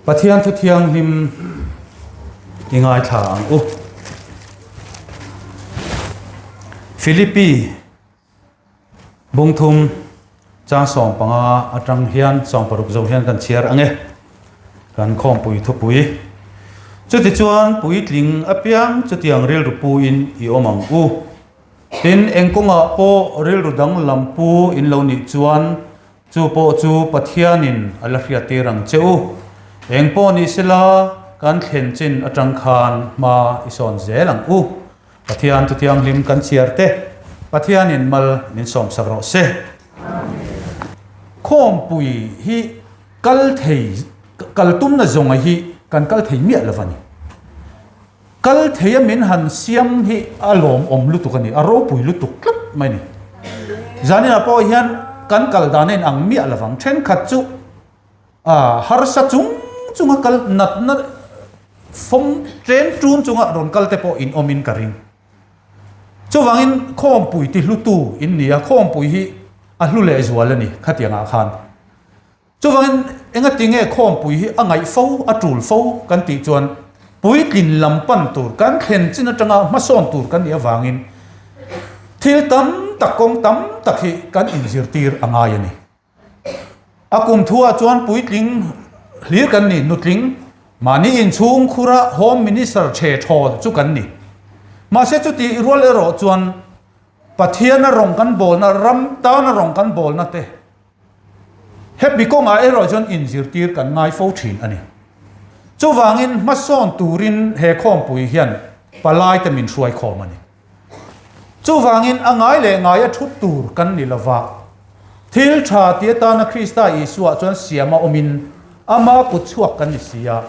Pathian thu thianghlim i ngaithla ang u. Philippi bungthum chang 15 atang hian 16 zo hian kan chhiar ang e. Kan khawmpui thupui. Chutichuan puitling apiang chutiang rilru puin i awm ang u. Tin, eng kawngah pawh rilru danglam pu in lo nih chuan Chu pawh chu Pathianin a la hriattir ang che u. Eng pawh ni sela, kan thlen chin atang khan hma i sawn zel ang u. Pathian chu thianghlim kan chhiar te, Pathianin mal min sawmsak rawh se. Khawmpui hi kal thei, kal tumna zawnga hi kan kal thei miah lo va ni. Kal thei a min han siam hi a lawmawm lutuk a ni, a ropui lutuk tlat mai a ni. Zaninah pawh hian kan kal dan a inang miah lo vang, thenkhat chu harsa chung chunga kal natna fawm chen ṭun chunga rawn kal te pawh in awmin ka ring. Chuvangin khawmpui ti hlutu in ni a, khawmpui hi a hlu lehzual a ni khatiangah khan. Chuvangin engati nge khawmpui hi a ngaih fo, a tul fo kan tih chuan puitlin lam pan tur, kan thlen chin atanga hmasawn tur kan nih avangin thil tam tak, kawng tam tak hi kan inzirtir a ngai a ni. A kum thuah chuan puitling hlir kan ni, nutling, mahni inchhung khura Home Minister chhe thaw chu kan ni. Mahse chutih rual erawh chuan Pathiana rawng kan bawlna, ram tana rawng kan bawlna te, Hemi kawngah erawh chuan inzirtir kan ngai fo thin a ni. Chuvangin hmasawn turin he khawmpui hian palaite min hruai khawm a ni. Chuvangin a ngai leh ngaia thut tur kan ni lova, thil tha ti atana Krista Isua chuan siama awmin ama kut chhuak kan ni si a,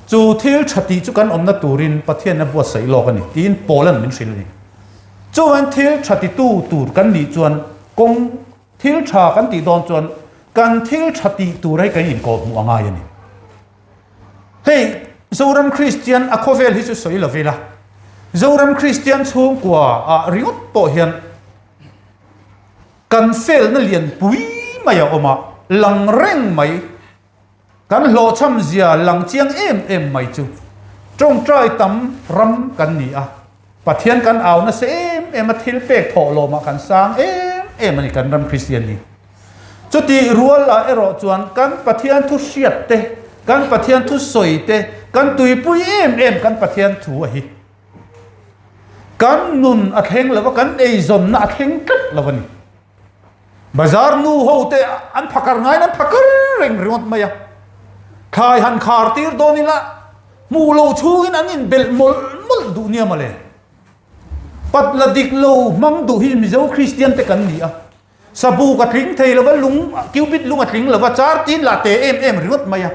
chu thil tha tih chu kan awmna turin Pathian a buatsaih lawk a ni tiin Paula'n min hrilh a ni. Chuvangin thil tha titu tur kan nih chuan kawng Thil tha kan tih dawn chuan kan thil tha tih tur hi kan inkawhhmuh a ngai a ni. Hei Zoram Kristian a khawvel hi chu sawi lo ila, Zoram Kristian chhungkua ah ringawt pawh hian kan felna lian pui mai a awm a, lang reng mai. Kan hlawhchham zia lang chiang em em mai chu tawngtai tam ram kan ni a, Pathian kan au nasa em em a, thil pek thawh lawmah kan sang em em a ni kan ram Kristian hi. Chutih rualah erawh chuan kan Pathian thu hriat te, kan Pathian thu sawi te, kan tuipui em em kan Pathian thu a hi. Kan nun a thleng lo a, kan eizawnna a thleng tlat lo a ni. Bazar nu ho te an phakar ngaiin an phakar reng ringawt mai a. Thlai han khar tir dawn ila hmuh lo chhungin an inbelh mawlh mawlh duh nia mawle. Patla dik lo hmang duh hi Mizo Kristian te kan ni a. Sabuk a tling thei lova, lung cubit lung a tling lova, char tin lah te em em ringawt mai a.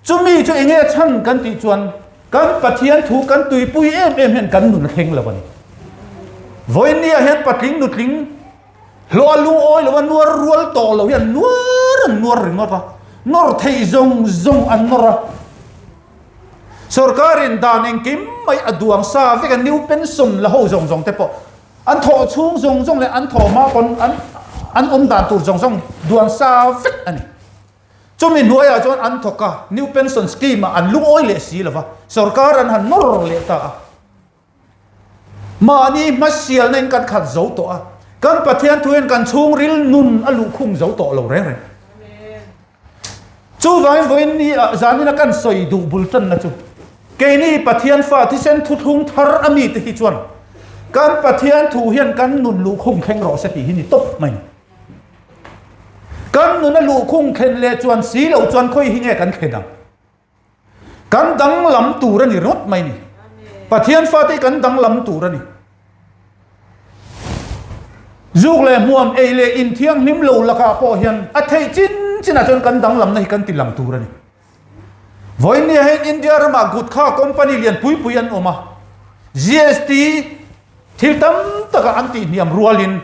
Chumi chu enge chhan kan tih chuan Kan Pathian thu kan tuipui em em hian kan nun a thleng lo a ni. Vawinia hian patling nutling hlawh a lungawi lo a, nuar rual tawh lo hian nuar an nuar ringawt a, nawr theih zawng zawng an nawr a. Sorkarin dan engkim mai a duang sa vek a, new pension la ho zawng zawng te pawh an thawh chhung zawng zawng leh an thawh hma pawn an an awm dan tur zawng zawng duang sa vek a ni. Chumi hnuaiah chuan an thawk a, New Pension Scheme-ah an lungawi leh si lo va, sorkar an han nawr leh ta a. Mahni hmasialna in kan khat zo tawh a, kan Pathian thu hian kan chhungril nun a luhkhung zo tawh lo reng reng. Chuvangin vawiin ni ah zanina kan sawi duh bul tanna chu keini Pathian fa thisen thuthlung thar a mite hi chuan kan Pathian thu hian kan nun luhkhung thleng rawh se tih hi ni tawp mai. Kan nuna luhkhung thlen leh chuan si loh chuan khawi hi nge kan thlen ang? Kan danglam tur a ni ringawt mai ni. Pathian fate hi kan danglam tur a ni. Zuk leh hmuam ei leh inthianghlim lo lakah pawh hian a theih chin chinah chuan kan danglamna hi kan ti lang tur a ni. Vawinia hian India ramah Gutkha company lian pui pui an awm a, GST thil tam taka an tihhniam rualin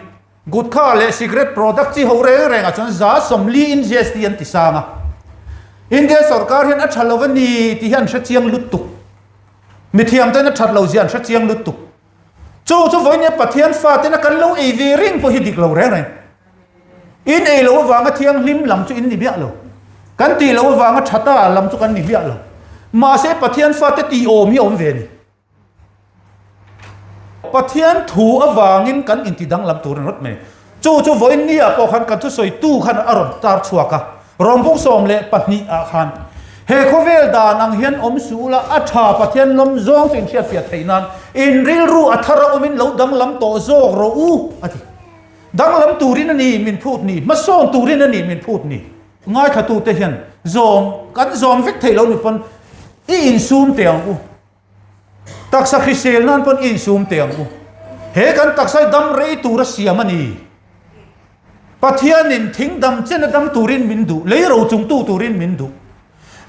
Gutkha leh cigarette product chi ho reng rengah chuan 40% in GST an ti sang a. India sorkar hian a tha lo a ni tih hi an hre chiang lutuk. Mithiam ten a that lo zia an hre chiang lutuk. Chu chu vawiin Pathian fa tena kan lo ei ve reng pawh hi dik lo reng reng. In ei lo avanga thianghlim lam chu in ni miah lo. Kan tih loh avanga tha ta lam chu kan ni hmiah lo. Mahse Pathian fate tih awm hi a awm ve a ni. Pathian thu avangin kan inti danglam tur a ni rawt mai. Chu chu vawiin ni ah pawh khan kan thusawi tu khan a rawn tar chhuak a, rawngbawk 12 ah khan he khawvel dan ang hian awm suh ula a tha Pathian lawm zawng chu inhriatfiah theih nan in rilru a thar a awmin lo danglam tawh zawk rawh u a ti. Danglam turin a ni min phut ni, hmasawn turin a ni min phut ni. Ngaithlatute hian zawm kan zawm vek theih lo ni pawn i insum teh ang u. Taksa hrisel nan pawn i insum teh ang u. He kan taksa hi dam rei tura siam a ni. Pathianin thing dam chen a dam turin min duh, lei ro chungtu turin min duh.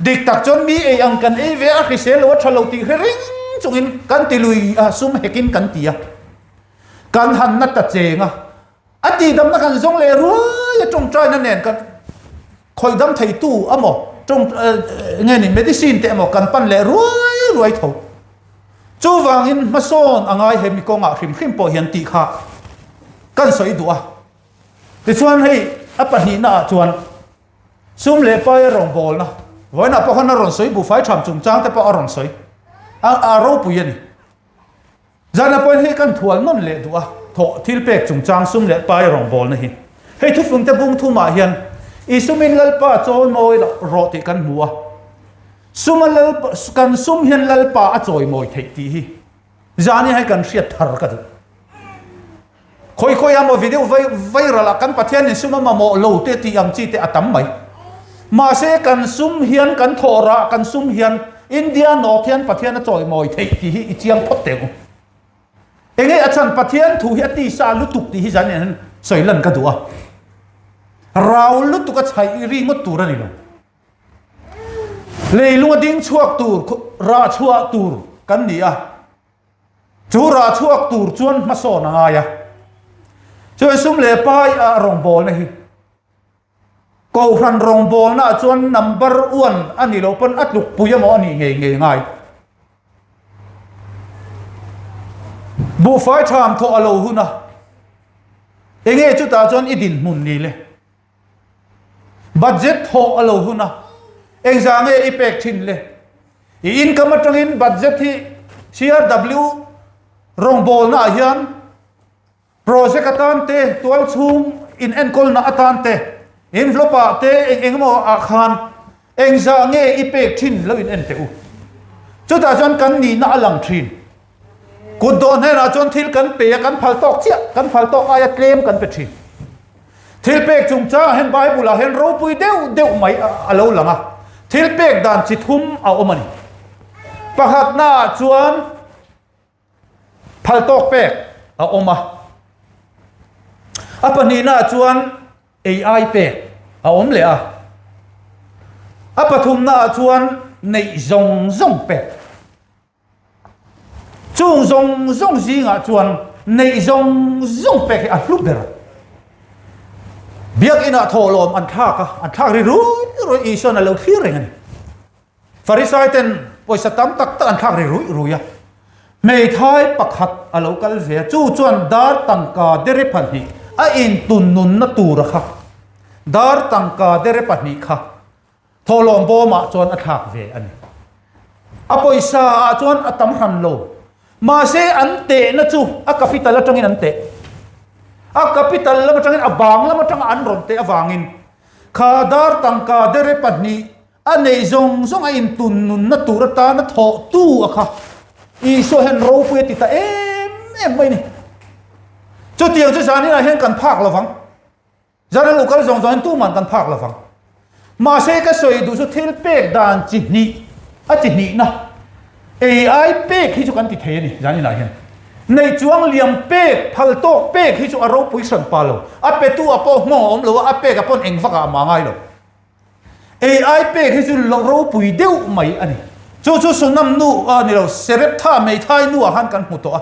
Dik tak chuan mi ei ang kan ei ve a, hrisel lo a tha lo tih hre reng chungin kan ti lui a, sum hekin kan ti a. Kan han na ta cheng a, a tihdamna kan zawng leh ruai a tawngtaina nen kan khawih dam theitu emaw tawng nge ni medicine te emaw kan pan leh ruai ruai tho. Chuvangin hmasawn a ngai he mi kawngah hrim hrim pawh hian tih kha kan sawi duh a. Tichuan hei a pahnihna ah chuan sum leh pai a rawngbawlna vawiinah pawh khan a rawn sawi buhfai tham chungchang te pawh a rawn sawi a a ropui a ni. Zana pawhin hei kan thual nawn leh duh a, thawh thil pek chungchang sum leh pai rawngbawlna hi. Hei thufungte bung thumah hian i sumin Lalpa chawimawi rawh tih kan hmu a, suma Lalpa, kan sum hian Lalpa a chawimawi theih tih hi zan hi hei kan hriat thar ka duh. Khawi khawi a maw video vai viral ah kan Pathian in sum a mamawh lo te tih ang chi te a tam mai. Mahse kan sum hian kan thawh rah kan sum hian India North hian Pathian a chawimawi theih tih hi i chiang phawt teh u. Enge a chhan Pathian thu hi a tisa lutuk tih hi zan in sawi lan ka duh a. Rau lutuk a chhaih ri ngawt tur a ni lo. Leilung a ding chhuak tur rah chhuah tur kan ni a. Chu rah chhuak tur chuan hmasawn a ngai a. Chuan sum leh pai a rawngbawlna hi Kohhran rawngbawlna ah chuan number one a nih loh pawn a tlukpui emaw a nih ngei ngei ngai. Buhfai tham thawh a lo hun a, enge chutah chuan i dinhmun ni le? Budget thawh a lo hun a, engzah nge i pek thin le? I income atangin budget hi CRW rawngbawlna ah hian project atan te, tual chhung in enkawlna atan te, envelope ah te eng eng emaw ah khan engzah nge i pek thin lo in en teh u. Chutah chuan kan nihna a lang thin. Kut dawh hnenah chuan thil kan pe a, kan phal tawk chiah, kan phal tawk aia tlem kan pe thin. Thil pek chungchangah hian Bible ah hian ropui deuh deuh mai a lo lang a, thil pek dan chi thum a awm a ni. Pakhatna ah chuan phal tawk pek a awm a, a pahnihna ah chuan ei ai pek a awm leh a, a pathumna ah chuan neih zawng zawng pek. Chung zawng zawng zingah chuan neih zawng zawng pek hi a hlu ber. Biakinah thawhlawm an thlak a, an thlak ri rui rui Isuan a lo thlir reng a ni. Farisai ten pawisa tam tak tak an thlak ri rui rui a. Hmeithai pakhat a lo kal ve a, chu chuan dar tangka dere pahnih a intun nunna tura kha, dar tangka dere pahnih kha Thawhlawm bawmah chuan a thlak ve a ni. A pawisa ah chuan a tam hran lo. Mahse an tehna chu a capital atangin an teh. A capital lam atangin a bang lam atanga an rawn teh avangin kha dar tangka dere pahnih a neih zawng zawng a intun nunna tur atana thawhtu a kha Isua hian ropui a ti ta em em mai a ni. Chutiang chu zaninah hian kan phak lovang. Zan lo kal zawng zawngin tuman kan phak lovang. Mahse ka sawi duh chu thil pek dan chi hnih a chi hnihna ei ai pek hi chu kan ti thei a ni zan inah hian. Nei chuang liam pek phal tawk pek hi chu a ropui hran pa lo. A petu a pawh nghawng a awm lo a, a pek a pawn eng vakah a mah ngai lo. Ei ai pek hi chu lo ropui deuh mai a ni. Chu chu Sunam nu a ni lo Sereptha Meithai nu ah khan kan hmu tawh a.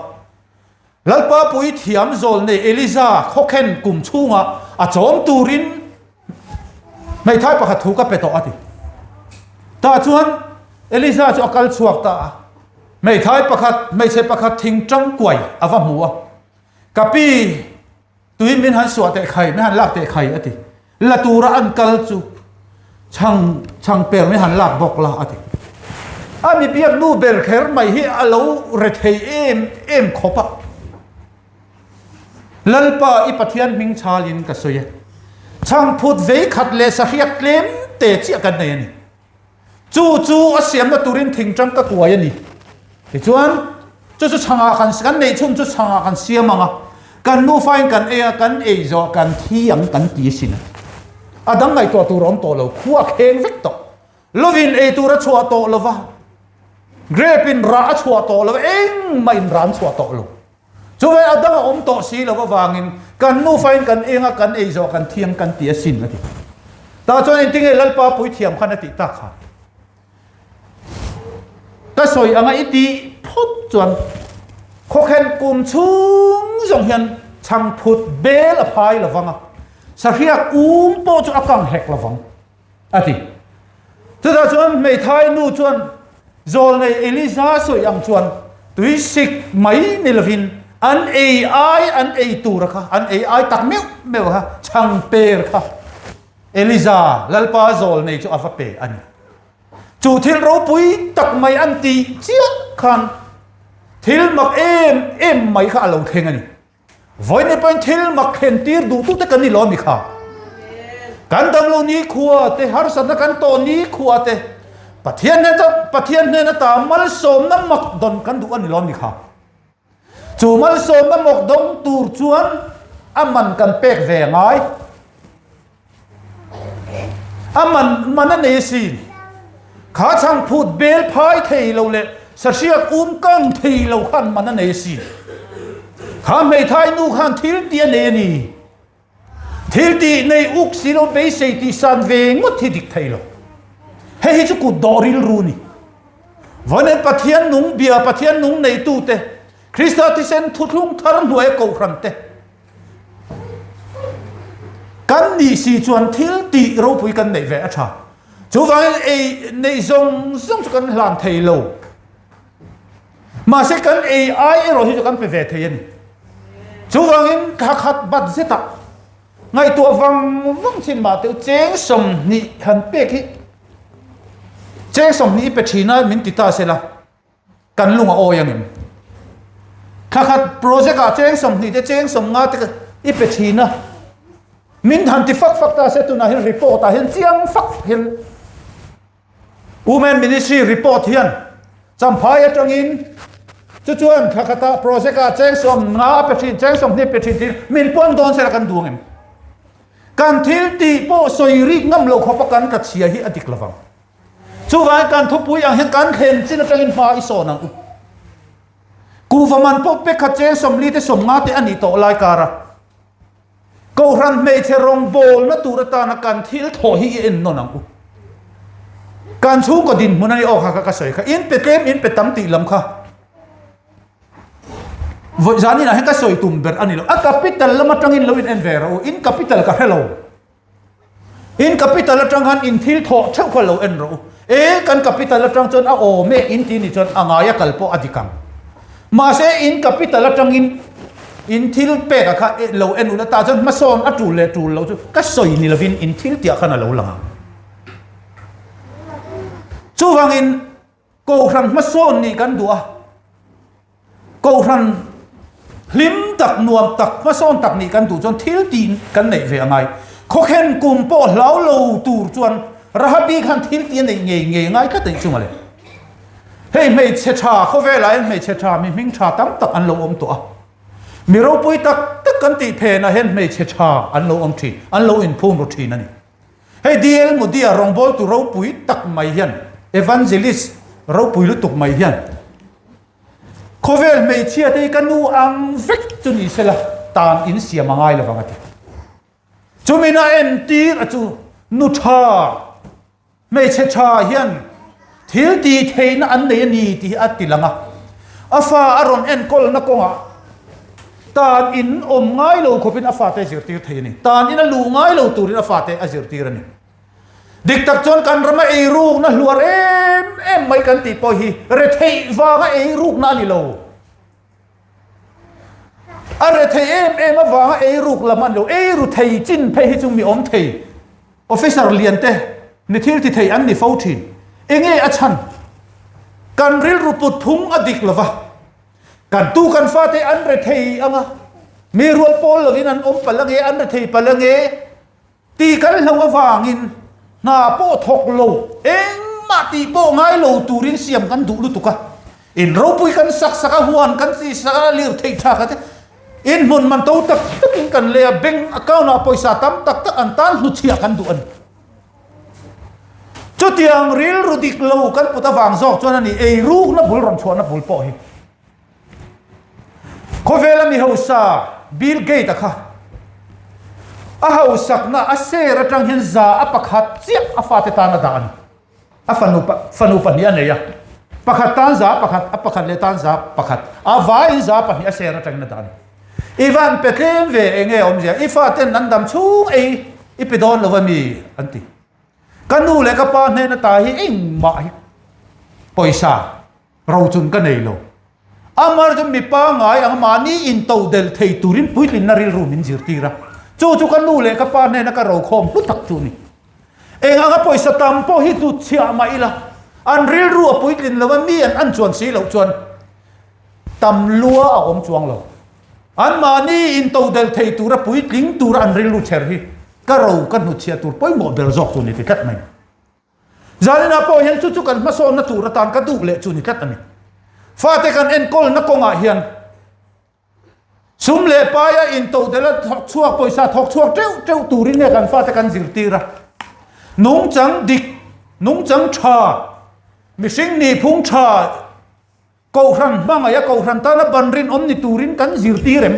Lalpa pui thiam zawl nei Eliza khawkhen kum chhungah a chawm turin hmeithai pakhat thu ka pe tawh a ti. Tah chuan Eliza chu a kal chhuak ta a, hmeithai pakhat, hmeichhe pakhat thing tangkuai a va hmu a, Ka pi, tui min han suah teh khai, min han lak teh khai a ti. La tura an kal chu. Chhang chhang per mai han lak bawk la a ti. A mi biak nu ber kher mai hi a lo rethei em em khawp a. Lalpa i Pathian hming chhalin ka sawi e. Chhang phut vei khat leh sahriak tlem te chiah kan nei a ni. Chu chu a siamna turin thingtang ka kuai a ni. Tichuan, chu chu chhangah kan kan neih chhung chu chhangah kan siam ang a, kan nufain kan ei a, kan ei zawh kan thi ang kan ti asin a. A dang ngaihtuah tur a awm tawh lo, khua a kheng vek tawh. Lovin ei tur a chhuah tawh lo va, grape in rah a chhuah tawh lo va, engmah in rah an chhuah tawh lo. Chuvei a dang a awm tawh si lo avangin kan nufain kan eng a, kan ei zawh kan thiang kan ti asin a ti. Tah chuan engtinge Lalpa puithiam khan a tih tak kha? Ka sawi anga i tih phawt chuan khawkhen kum chhung zawng hian chhangphut bel a phai lovang a, sahriak um pawh chu a kang hek lovang. A ti. Chutah chuan hmeithai nu chuan zawlnei Elisa sawi ang chuan tuisik mai ni lovin an ei ai an ei tura kha, an ei ai tak meuh meuh kha, chhang per kha Elisa Lalpa zawlnei chu a va pe a ni. Chu thil ropui tak mai an tih chiah khan thil mak em em mai kha a lo thleng a ni. Vawiin pawhin thil mak thlen tir duhtute kan ni lo a mi kha. Kan damlo ni khua te, harsatna kan tawh ni khua te, Pathian hnen Pathian hnen ata malsawmna mak dawn kan duh a ni lo a mi kha. Chu malsawmna mak dawng tur chuan a man kan pek ve a ngai. A man man a nei asin. Kha chhang phut bel phai thei lo leh sahriak um kang thei lo khan man a nei asin. Kha hmeithai nu khan thil tih a nei a ni. Thil tih nei uk si lo beisei tih san ve ngawt hi dik thei lo. Hei hi chu kut dawh rilru ni. Vawiin Pathian nung bia Pathian nung neitute Krista thisen thuthlung thar hnuaia kohhran te Kan nih si chuan thil tih ropui kan neih ve a tha. Chuvangin ei neih zawng zawng chu kan hlan thei lo. Mahse kan ei ai erawh hi chu kan pe ve thei a ni. Chuvangin thla khat bat zetah ngaihtuah vang vang chin mah teh cheng 20 han pek hi cheng 20 i pe thin a min ti ta sela. Kan lung a awi angem? Thla khat project ah cheng 20 te cheng 50 te i pe thin a, min han ti fak fak ta se tunah hian report ah hian chiang fak hian Women Ministry report hian Champhai atangin chu chuan thla khatah project ah cheng 50 a pe thin cheng 20 pe thin tih min puang dawn sela kan duh angem? Kan thil tih pawh sawi rik ngam lo khawpa kan tla chhia hi a dik lovang. Chuvangin kan thupui ang hian kan thlen chin atangin hma i sawn ang u. Kuhva man pawh pek khat cheng 40 te 50 te a nih tawh lai kar a. Kohhran hmeichhe rawngbawlna tur atana kan thil thawh hi i en nawn ang u. Kan chhungkaw dinhmun a ni aw kha kha ka sawi kha. In pe tlem in pe tam tih lam kha. Vawi zan inah hian ka sawi tum ber a ni lo. A capital lam atangin lo in en ve rawh u. In capital ka hre lo. In capital atang khan in thil thawh theuh kha lo en rawh u. E, kan capital atang chuan a awm e in ti ni chuan a ngaia kal pawh a dik ang. Mahse in capital atangin in thil pek a kha lo en ula tah chuan hmasawn a tul leh tul lo chu ka sawi ni lovin in thil tiah khan a lo lang ang. Chuvangin Kohhran hmasawn nih kan duh a, Kohhran hlim tak, nuam tak, hmasawn tak nih kan duh chuan thil tih kan neih ve a ngai. Khawkhen kum pawh hlau lo tur chuan Rahabi khan thil tih a neih ngei ngei a ngai tlat a nih chu mawle. Hei hmeichhe tha khawvelah hian hmeichhe tha mi hming tha tam tak an lo awm tawh a. Mi ropui tak tak kan tih phenah hian hmeichhe tha an lo awm thin, an lo inphum ru thin a ni. Hei DL Moody-a rawngbawltu ropui tak mai hian, evangelist ropui lutuk mai hian, Khawvel hmeichhia te hi ka nu ang vek chu ni sela, tan in siam a ngai lovang a ti. Chumin a entir a chu nu tha, hmeichhe tha hian thil tih theihna an nei a ni tih hi a ti lang a. A fa a rawn enkawlna kawngah tan in awm ngai lo khawpin a fate a zirtir thei a ni. Tan in a luh ngai lo turin a fate a zirtir a ni. Dik tak chuan kan rama eirukna hluar em em mai kan tih pawh hi retheih vanga eirukna a ni lo. A retheih em em avanga eiruk lam a ni lo. Eiru thei chin phei hi chu mi awm thei. Officer lian te. Mi thil ti thei an ni fo thin. Enge a chhan? Kan rilru put phung a dik lova, kan tu kan fate an re thei anga, mi rual pawl lovin an awm palh ange, an re thei palh ange tih kan hlo avangin hna pawh thawk lo, engmah tih pawh ngai lo turin siam kan duh lutuk a. In ropui kan sak sak a, huan kan chi sak a, lirthei tha kha te in hmun man to tak takin kan lei a, bank account ah pawisa tam tak tak an tan hnuchhiah kan duh a ni. Chutiang rilru dik lo kan put avang zawk chuan a ni ei rukna bul rawn chhuahna bul pawh hi. Khawvela mi hausa Bill Gates a kha a hausakna a share atang hian za a pakhat chiah a fate tan a dah a ni. A fanu fanu pahnih a nei a, pakhat tan za pakhat, a pakhat leh tan za pakhat, a vaiin za pahnih a share atangin a dah a ni. I van pe tlem ve eng nge awmzia, i faten an dam chhung ei i pe dawn lo a mi an ti. Ka nu leh ka pa hnen ata hi engmah hi pawisa rochun ka nei lo. Amar chu mi pangai ang mahni into del thei turin puitlinna rilru min zirtir a. Chu chu ka nu leh ka pa hnena ka rokhawm hlu tak chu a ni. Eng anga pawisa tam pawh hi hlut chhiah mah ila, an rilru a puitlin lo a, mi an an chuan si loh chuan tam lua a awm chuang lo. An mahni into del thei tura puitling tura an rilru chher hi ka ro ka hnutchhiah tur pawimawh ber zawk chu a ni ti tlat mai. Zaninah pawh hian chu chu kan hmasawnna tur atan ka duh leh chu ni tlat a ni. Fate kan enkawlna kawngah hian sum leh paia intodelh a thawk chhuak pawisa thawk chhuak teuh teuh turin nge kan fate kan zirtir a. Nungchang dik, nungchang tha, mihring nihphung tha, kohhran hmangaih a kohhran tana ban rinawm ni turin kan zirtir em?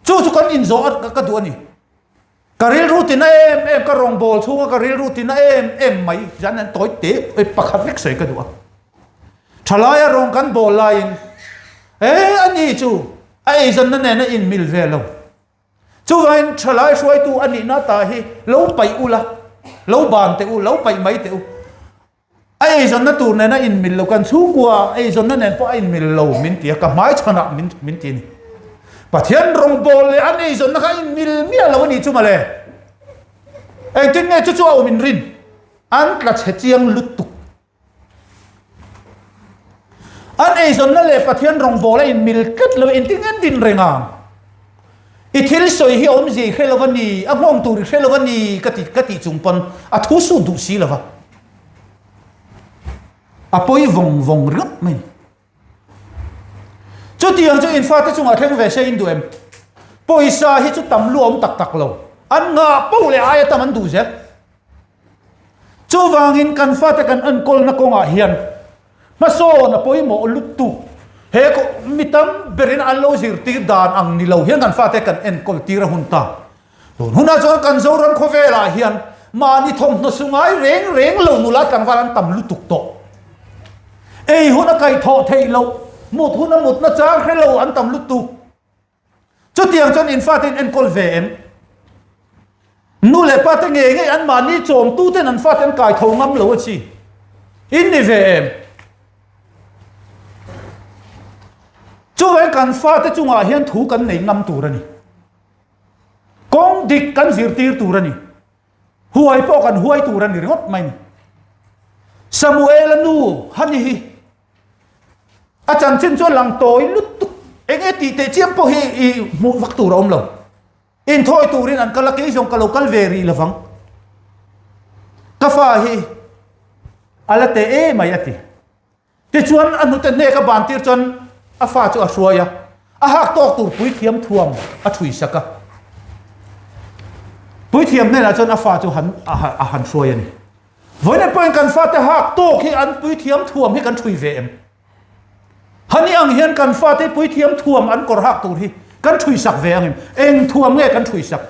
Chu chu kan inzawh a ka duh a ni. Ka rilru tina em em, ka rawngbâwl chhunga ka rilru tina em em mai zan an tawi teh e pakhat vek sawi ka duh a. Thalaia rawng kan bawl laiin e a ni chu a eizanna nen a inmil ve lo. Chuvangin thalai hruaitu a nihna ta hi lo paih ula, lo ban teh u, lo paih mai teh u. A eizawnna tur nen a inmil lo, kan chhungkua eizawnna nen pawh a inmil lo min ti a, ka hmai chhanah min min ti a ni. Pathian rawngbâwl leh an eizawnna kha a inmil miah lo a nih chu mawle. Engtin nge chu chu a awm inrin? An tla chhe chiang lutuk. An eizawnna leh Pathian rawngbâwl a inmil tlat lo, engtin nge an din reng ang? I thil sawi hi awmzia i hre lo a ni, a nghawng tur i hre lo a ni ka ti ka tih chung pawn a thu sut duh si lo va. A pawi vawng vawng ringawt mai. Chutiang chu in fate chungah thleng ve se in duh em? Pawisa hi chu tam lu awm tak tak lo. An ngah poh leh aia tam an duh zel. Chuvangin kan fate kan enkawlna kawngah hian hmasawn a pawimawh lutuk. He mi tam berin an lo zirtir dan ang ni lo hian kan fate kan enkawl tir a hun ta. Tun hunah chuan kan Zoram khawvelah hian mahni thawmhnaw su ngai reng reng lo nula tlangval an tam lutuk tawh. Ei hun a kaihthawh theih loh, mut hun a mutna chang hre lo an tam lutuk. Chutiang chuan in fate in enkawl ve em? Nu leh pa te ngei ngei an mahni chawmtu ten an fate an kai tho ngam lo a chi. In ni ve em? Chuvangin kan fate chungah hian thu kan nei ngam tur a ni. Kawng dik kan zirtir tur a ni. Huai pawh kan huai tur a ni ringawt mai ni. Samuela nu Hani hi A chanchin chu a lang tawi lutuk. Eng nge tih teh chiam pawh hi i hmuh vak tur a awm lo. Inthawi turin an kal a, kei zawng ka lo kal ve rih lovang. Ka fa hi a la teh e mai a ti. Tichuan a hnute hnek a ban tir chuan a fa chu a hruai a, a hak tawk tur puithiam thuam a thui sak a. Puithiam hnenah chuan a fa chu han a han hruai a ni. Vawiin pawhin kan fate hak tawk hi an puithiam thuam hi kan ṭhui ve em? Hani ang hian kan fate puithiam thuam an kawr hak tur hi kan ṭhui sak ve ang em? Eng thuam nge kan ṭhui sak?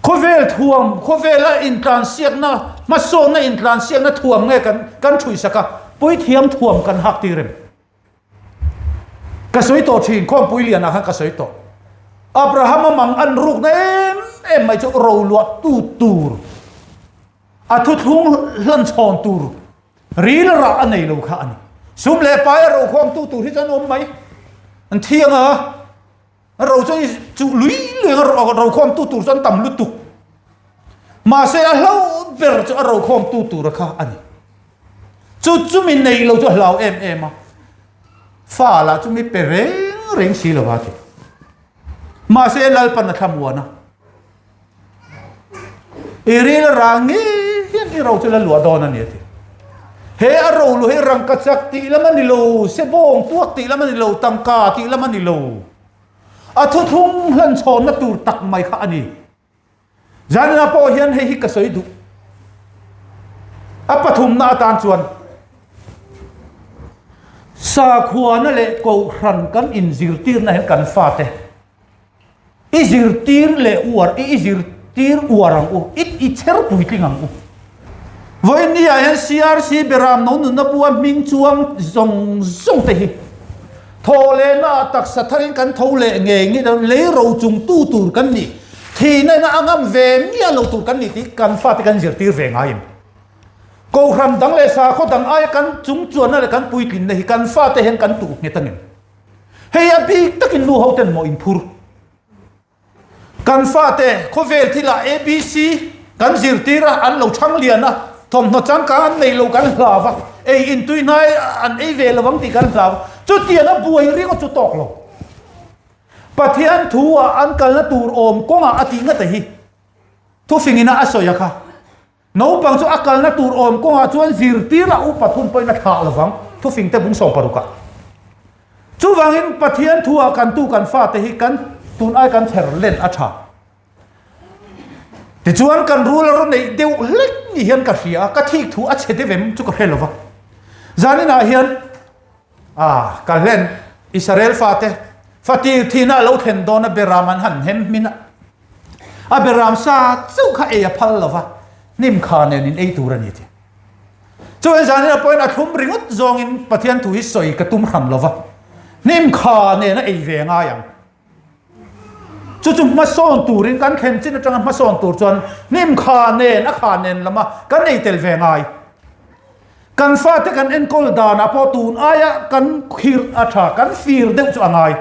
Khawvel thuam, khawvela intlansiakna, hmasawnna intlansiakna thuam nge kan kan ṭhui sak a, puithiam thuam kan hak tir em? Ka sawi tawh thin, Khawmpui lianah khan ka sawi tawh. Abrahama mang an rukna em em mai chu roluah tu tur, a thuthlung hlan chhawn tur ril rah a nei lo kha a ni. Sum leh pai a rokhawm tu tur hi chuan awm mai. An thiang a, ro chu chuh lui lui anga rokhawm tu tur chuan tam lutuk. Mahse a hlauh ber chu a rokhawmtu tura kha a ni. Chu chumi nei lo chu a hlau em em a, fa lah chu mi pe reng reng si lo va ti. Mahse Lalpan a thlamuan a, I ril a rang ngei hian i ro chu la luah dawn a ni a ti. He a ro lu hi rangkachak tih lam a ni lo, sebawng tuak tih lam a ni lo, tangka tih lam a ni lo. A thuthlung hlanchhawnna tur tak mai kha a ni. Zanina pawh hian hei hi ka sawi duh. A pathumna atan chuan sakhuana leh kohhran kan inzirtirna hian kan fate i zirtir leh uar i zirtir uar ang u, i i chher puitling ang u. Vawiinniah hian CRC Beram no nunna bua hming chuang zawng zawng te hi Thaw lehna ah taksa tharin kan tho leh ngei ngei lo, lei ro chung tu tur kan ni, thihna ina a ngam ve miah lo tur kan ni tih kan fate kan zirtir ve ngai em? Kohhran dang leh sakhaw dang aia kan chung chuanna leh kan puitlinna hi kan fate hian kan tuh nghet angem? Hei a bik takin nu ho ten maw inphur? Kan fate khawvel thilah ABC kan zirtir a, an lo chhang lian a, thawmhnaw changkang an nei lo kan hlau a, ei intui hnai an ei ve lo ang tih kan hlau a, chutiang a buai ringawt chu tawk lo. Pathian thu ah an kalna tur awm kawngah a tih ngata hi thufingin a a sawi a kha. Naupang chu a kalna tur awm kawngah chuan zirtir a upat hun pawhin a thlah lovang, thufing te bung 60 ah. Chuvangin Pathian thu ah kan tu kan fate hi kan tun ai kan chher len a tha. Tichuan kan rul a rawn neih deuh hlek ni hian ka hria a, ka thik thu a chhe deuh em chu ka hre lova. Zanin ah hian ah ka hlen Israel fate fatir thihna a lo thlen dawn a beram an han hem hmin a. A beram sa chauh kha ei a phal lo va, hnim kha nen in ei tur a ni ti. Chuan zanin a pawhin a thlum ringawt zawngin Pathian thu hi sawi ka tum hran lo va, hnim kha nen a ei ve ngai ang. Chu chu hmasawn turin kan thlen chin atanga hmasawn tur chuan hnim kha nen a kha nen lama kan ei tel ve ngai. Kan fate kan enkawl danah pawh tun aia kan khirh a tha, kan fir deuh chu a ngai.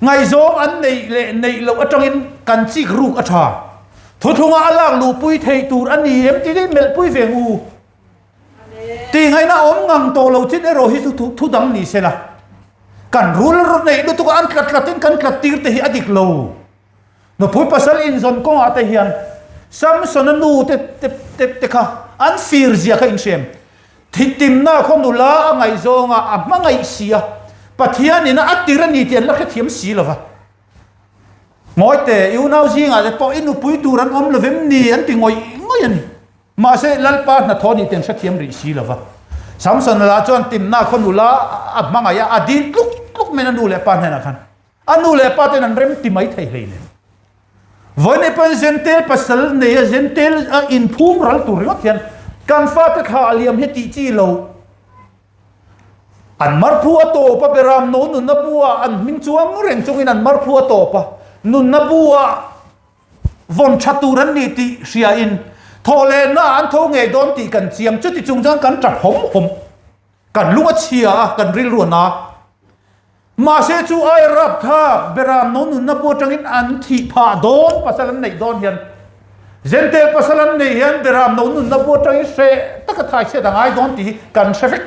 Ngaihzawng an neih leh neih loh atangin kan chik ruk a tha. Thuthlunga a lak luhpui theih tur a ni em tih hi melhpui ve ang u. Tihngaihna awm ngang tawh lo chin erawh hi chu thu dang ni se la. Kan rul neih lutuk a an tlat tlatin kan tlat tir te hi a dik lo. Nupui pasal inzawn kawngah te hian Samsona nu te te te kha an fir zia kha inhrem. Thihtimna khaw nula a ngaihzawnga a hmangaih si a, Pathianin a tir a ni tih an la hrethiam si lo va. Ngawite, i unau zingah te pawh i nupui tur an awm lo vem ni an ti ngawih ngawih a ni. Mahse, Lalpa hnathawh ni tih an hrethiam rih si lo va. Samsona lah chuan timna khaw nula a hmangaih a, a dil tluk tluk mai a nu leh pa hnenah khan. A nu leh pa ten an rem ti mai thei hlei nen. Vawiin pawn Zentel pasal nei a Zentel a inphum ral tur ringawt hian kan fate thla a liam hi tih chi lo. An marphu a tawp a Beram no nunna bu ah an hming chuang reng chungin an marphu a tawp a nunna bu ah vawn tha tur an ni tih hria in thawhlehna ah an tho ngei dawn tih kan chiang chuti chung chuan kan tap hawm hawm. Kan lung a chhia a, kan rilru a na. Mahse chu ai rap thlak Beram no nunna bu atangin an thih phah dawn pasal an neih dawn hian Zentel pasal an neih hian Beram no nunna bu atangin hreh taka thai chhiat a ngai dawn tih hi kan hre vek.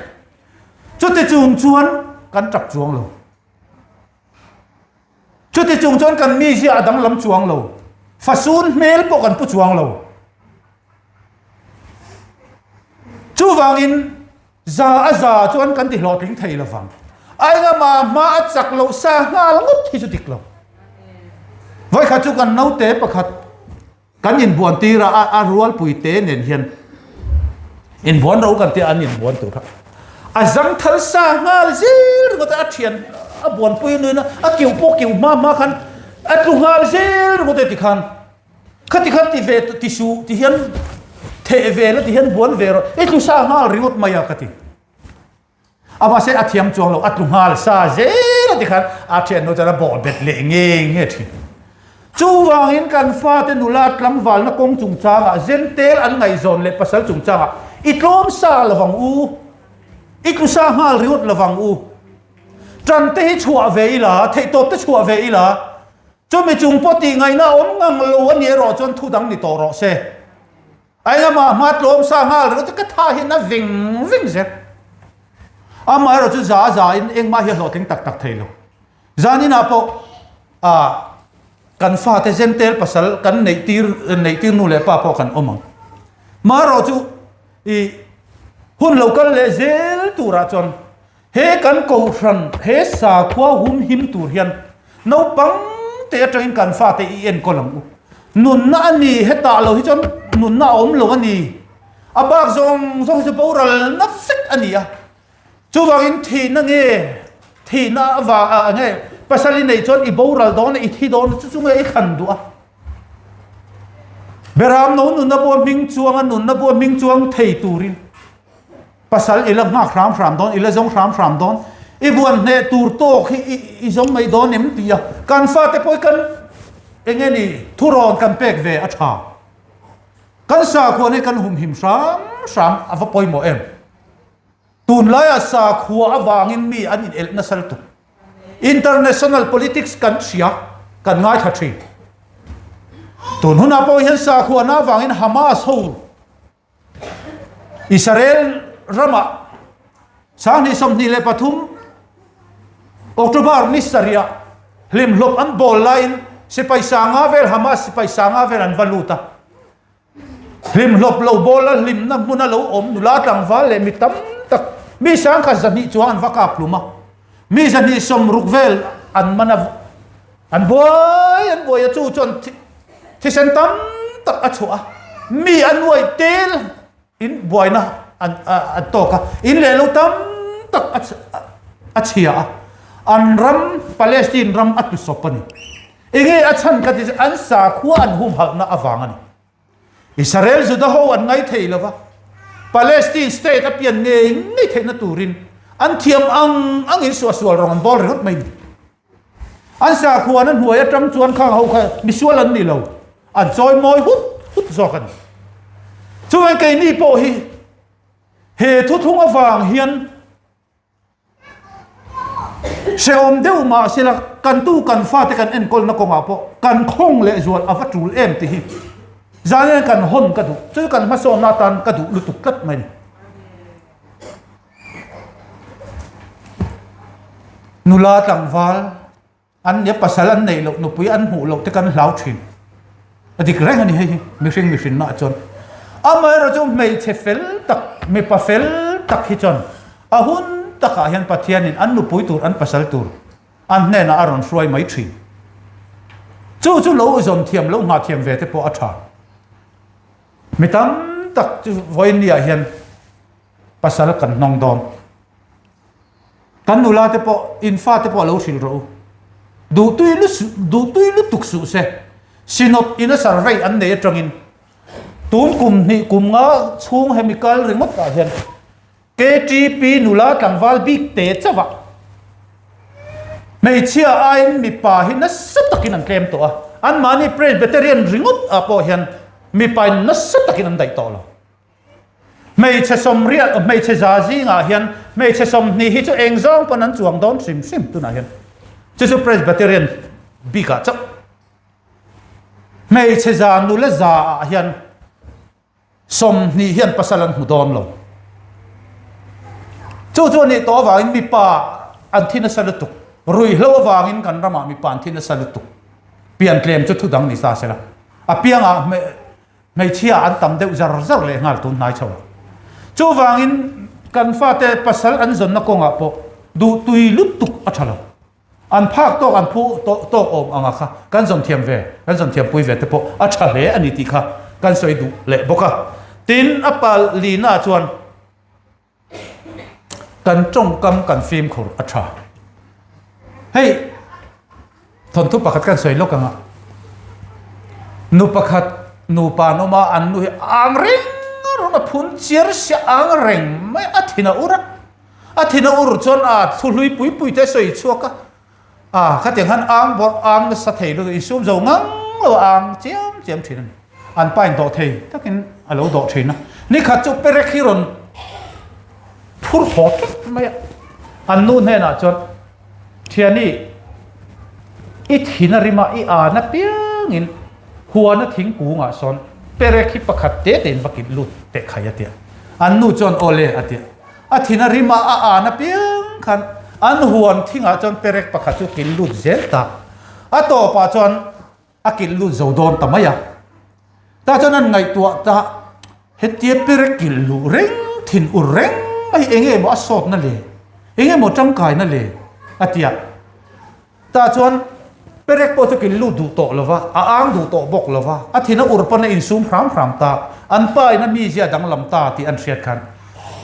Chuti chung chuan kan tap chuang lo. Chuti chung chuan kan mizia a danglam chuang lo. Fasun hmel pawh kan pu chuang lo. Chuvangin za a za chuan kan ti hlawhtling thei lo vang. Aingama hma a chak loh sa nghal ngawt hi chu dik lo. Vawikhat chu kan naute pakhat kan inbuan tir a, a rualpui te nen hian inbuan ro kan tia an inbuan tur kha. A zangthal sa nghal zel ringawt a, a thian a buanpui nuin a, a kiu pawh kiu hma hma khan a tlu nghal zel ringawt e tikhan. Khati khan ti ve ti suh ti hian theh ve la ti hian buan ve rawh i tlu sa nghal ringawt mai a ka ti. A mahse a thiam chuang lo a tlu nghal sa zel a ti khan a thian nu chuan a bawh bet leh nge nge thin. Chuvangin kan fate nula tlangvalna kawng chungchangah zentel an ngaihzawn leh pasal chungchangah i tlawm sa lovang u, i tlu sa nghal ringawt lovang u. Tan te hi chhuah ve ila, theihtawp te chhuah ve ila. Chumi chung pawh tih ngaihna awm ngang lo a nih erawh chuan thu dang ni tawh rawh se. A engamaha hma tlawm sa nghal ringawt chu ka tha hian a veng veng zel. Amaherawh chu za za in engmah hi a hlawhtling tak tak thei lo. Zaninah pawh ah kan fate Zentel pasal kan neih tir neih tir nu leh pa pawh kan awm ang. Maherawh chu ih hun lo kal leh zel turah chuan He kan kohhran, he sakhua hum him tur hian naupang te atangin kan fate i enkawl ang u. Nunna a ni, hetah lo hi chuan nunna a awm lo a ni. A bak zawng zawng hi chu boral na vek a ni a. Chuvangin thihna nge, thihna avang nge pasal i neih chuan i boral dawn a, i thi dawn a, chu chu nge i thlan duh a. Beram no nunna pawh hming chuang a, nunna pawh hming chuang thei turin. Pasal i la nghak hram hram dawn, i la zawng hram hram dawn, i buan hneh tur tawk hi i zawng mai dawn em ti a, kan fate pawh hi kan eng nge ni thurawn kan pek ve a tha. Kan sakhua hi kan humhim hram hram a va pawimawh em. Tunlaiah sakhua avangin mi an inelh nasa lutuk. International politics kan hria, kan ngaithla thin. Tun hunah pawh hian sakhuana avangin Hamas ho Israel ramah 2023 October ni sarihah hlimhlawp an bawl laiin sipai sanga vel Hamas sipai sanga vel an va lut a. Hlimhlawp lo bawl a hlimna hmuna lo awm nula tlangval leh mi tam tak mi sangkhat 200 chuang an va kap hlum a. Mi 260 vel an man a An buai an buai a chu chuan thisen tam tak a chhuah a, mi a nuai tel in buaina an an tawk a, in leh lo tam tak a a chhia a, an ram Palestine ram a tlusawp a ni. Enge a chhan ka ti chu an sakhua an humhalhna avang a ni. Israel Juda ho an ngai thei lo va, Palestine state a pian ngei ngei theihna turin an thiam ang angin suahsual rawng an bawl ringawt mai a ni. An sakhuan a hnuai atang chuan khang ho kha misual an ni lo, an chawi mawi hut hut zawk a ni. Chuan keini pawh hi he thuthlung avang hian hrehawm deuh mah sela kan tu kan fate kan enkawlna kawngah pawh kan khawng leh zual a va tul em tih hi zan kan hawn ka duh, chu kan hmasawnna atan ka duh lutuk tlat mai a ni. Nula tlangval an nia pasal an neih loh nupui an hmuh loh te kan hlau thin. A dik reng a ni hei hi mihring mihrinna ah chuan. Amaherawh chu hmeichhe fel tak mipa fel tak hi chuan a hun takah hian Pathianin an nupui tur an pasal tur an hnenah a rawn hruai mai thin. Chu chu lo zawn thiam lo nghah thiam ve te pawh a tha. Mi tam tak chu vawiin ni ah hian Pasal kan hnawng dawn. Kan nula te pawh, in fa te pawh lo hrilh rawh u. Duhtui lu duhtui lutuk suh se. Synod ina survey an nei atangin tun kum hnih kum nga chhung hemi kal ringawt ah hian KTP nula tlangval bik te chauh ah hmeichhia aiin mipa hi nasa takin an tlem tawh a. Anmahni Presbyterian ringawt ah pawh hian mipa in nasa takin an daih tawh lo. Hmeichhe sawmriat hmeichhe za zingah hian hmeichhe 20 hi chu eng zawng pawn an chuang dawn hrim hrim tunah hian. Chu chu Presbyterian bikah chauh. Hmeichhe za nula za ah hian 20 hian pasal an hmu dawn lo. Chu chu a nih tawh avangin mipa an thi nasa lutuk. Ruihhlo avangin kan ramah mipa an thi nasa lutuk. Pian tlem chu thu dang ni ta sela. A piangah Hmeichhia an tam deuh zar zar leh nghal tun hnai chho ah. Chuvangin kan fate pasal an zawnna kawngah pawh duhtui lutuk a tha lo. An phak tawk an phu tawk awm anga kha kan zawn thiam ve, kan zawn thiam pui ve te pawh a tha hle a ni tih kha kan sawi duh leh bawk a. Tin, a pal lina chuan. Kan tawngkam kan fimkhur a tha. Hei thawnthu pakhat kan sawi lawk anga nu pakhat nupa an awm a an nu hi ang reng rawn a phun chiar sia ang reng mai a thin a ur a a thin a ur chuan a thu hlui pui pui te sawi chhuak a A, khatiang khan ang bawrh ang nasa thei lutuk insum zo ngang lo a ang chiam chiam thin a ni. An pa in dawh thei takin a lo dawh thin a. Nikhat chu perek hi rawn phur haw tlat mai a. An nu hnenah chuan, Thiani, I thin a rima i an apiangin huana thingkungah sawn perek hi pakhat te tein va kilh lut teh khai a tia. An nu chuan aw le a tia. A thin a rima a an apiang khan an huan thingah chuan perek pakhat chu kilh lut zel ta. A tawpah chuan a kilh lut zo dawn ta mai a. Tah chuan an ngaihtuah ta hetia perek kilh luh reng thin ur reng mai eng nge maw a sawtna le eng nge maw tangkaina le a tia. Tah chuan perek pawh chu kilh lut duh tawh lo va, a ang duh tawh bawk lo va, a thin a ur pawn a insum hram hram ta, an pa in a mizia danglam ta tih an hriat khan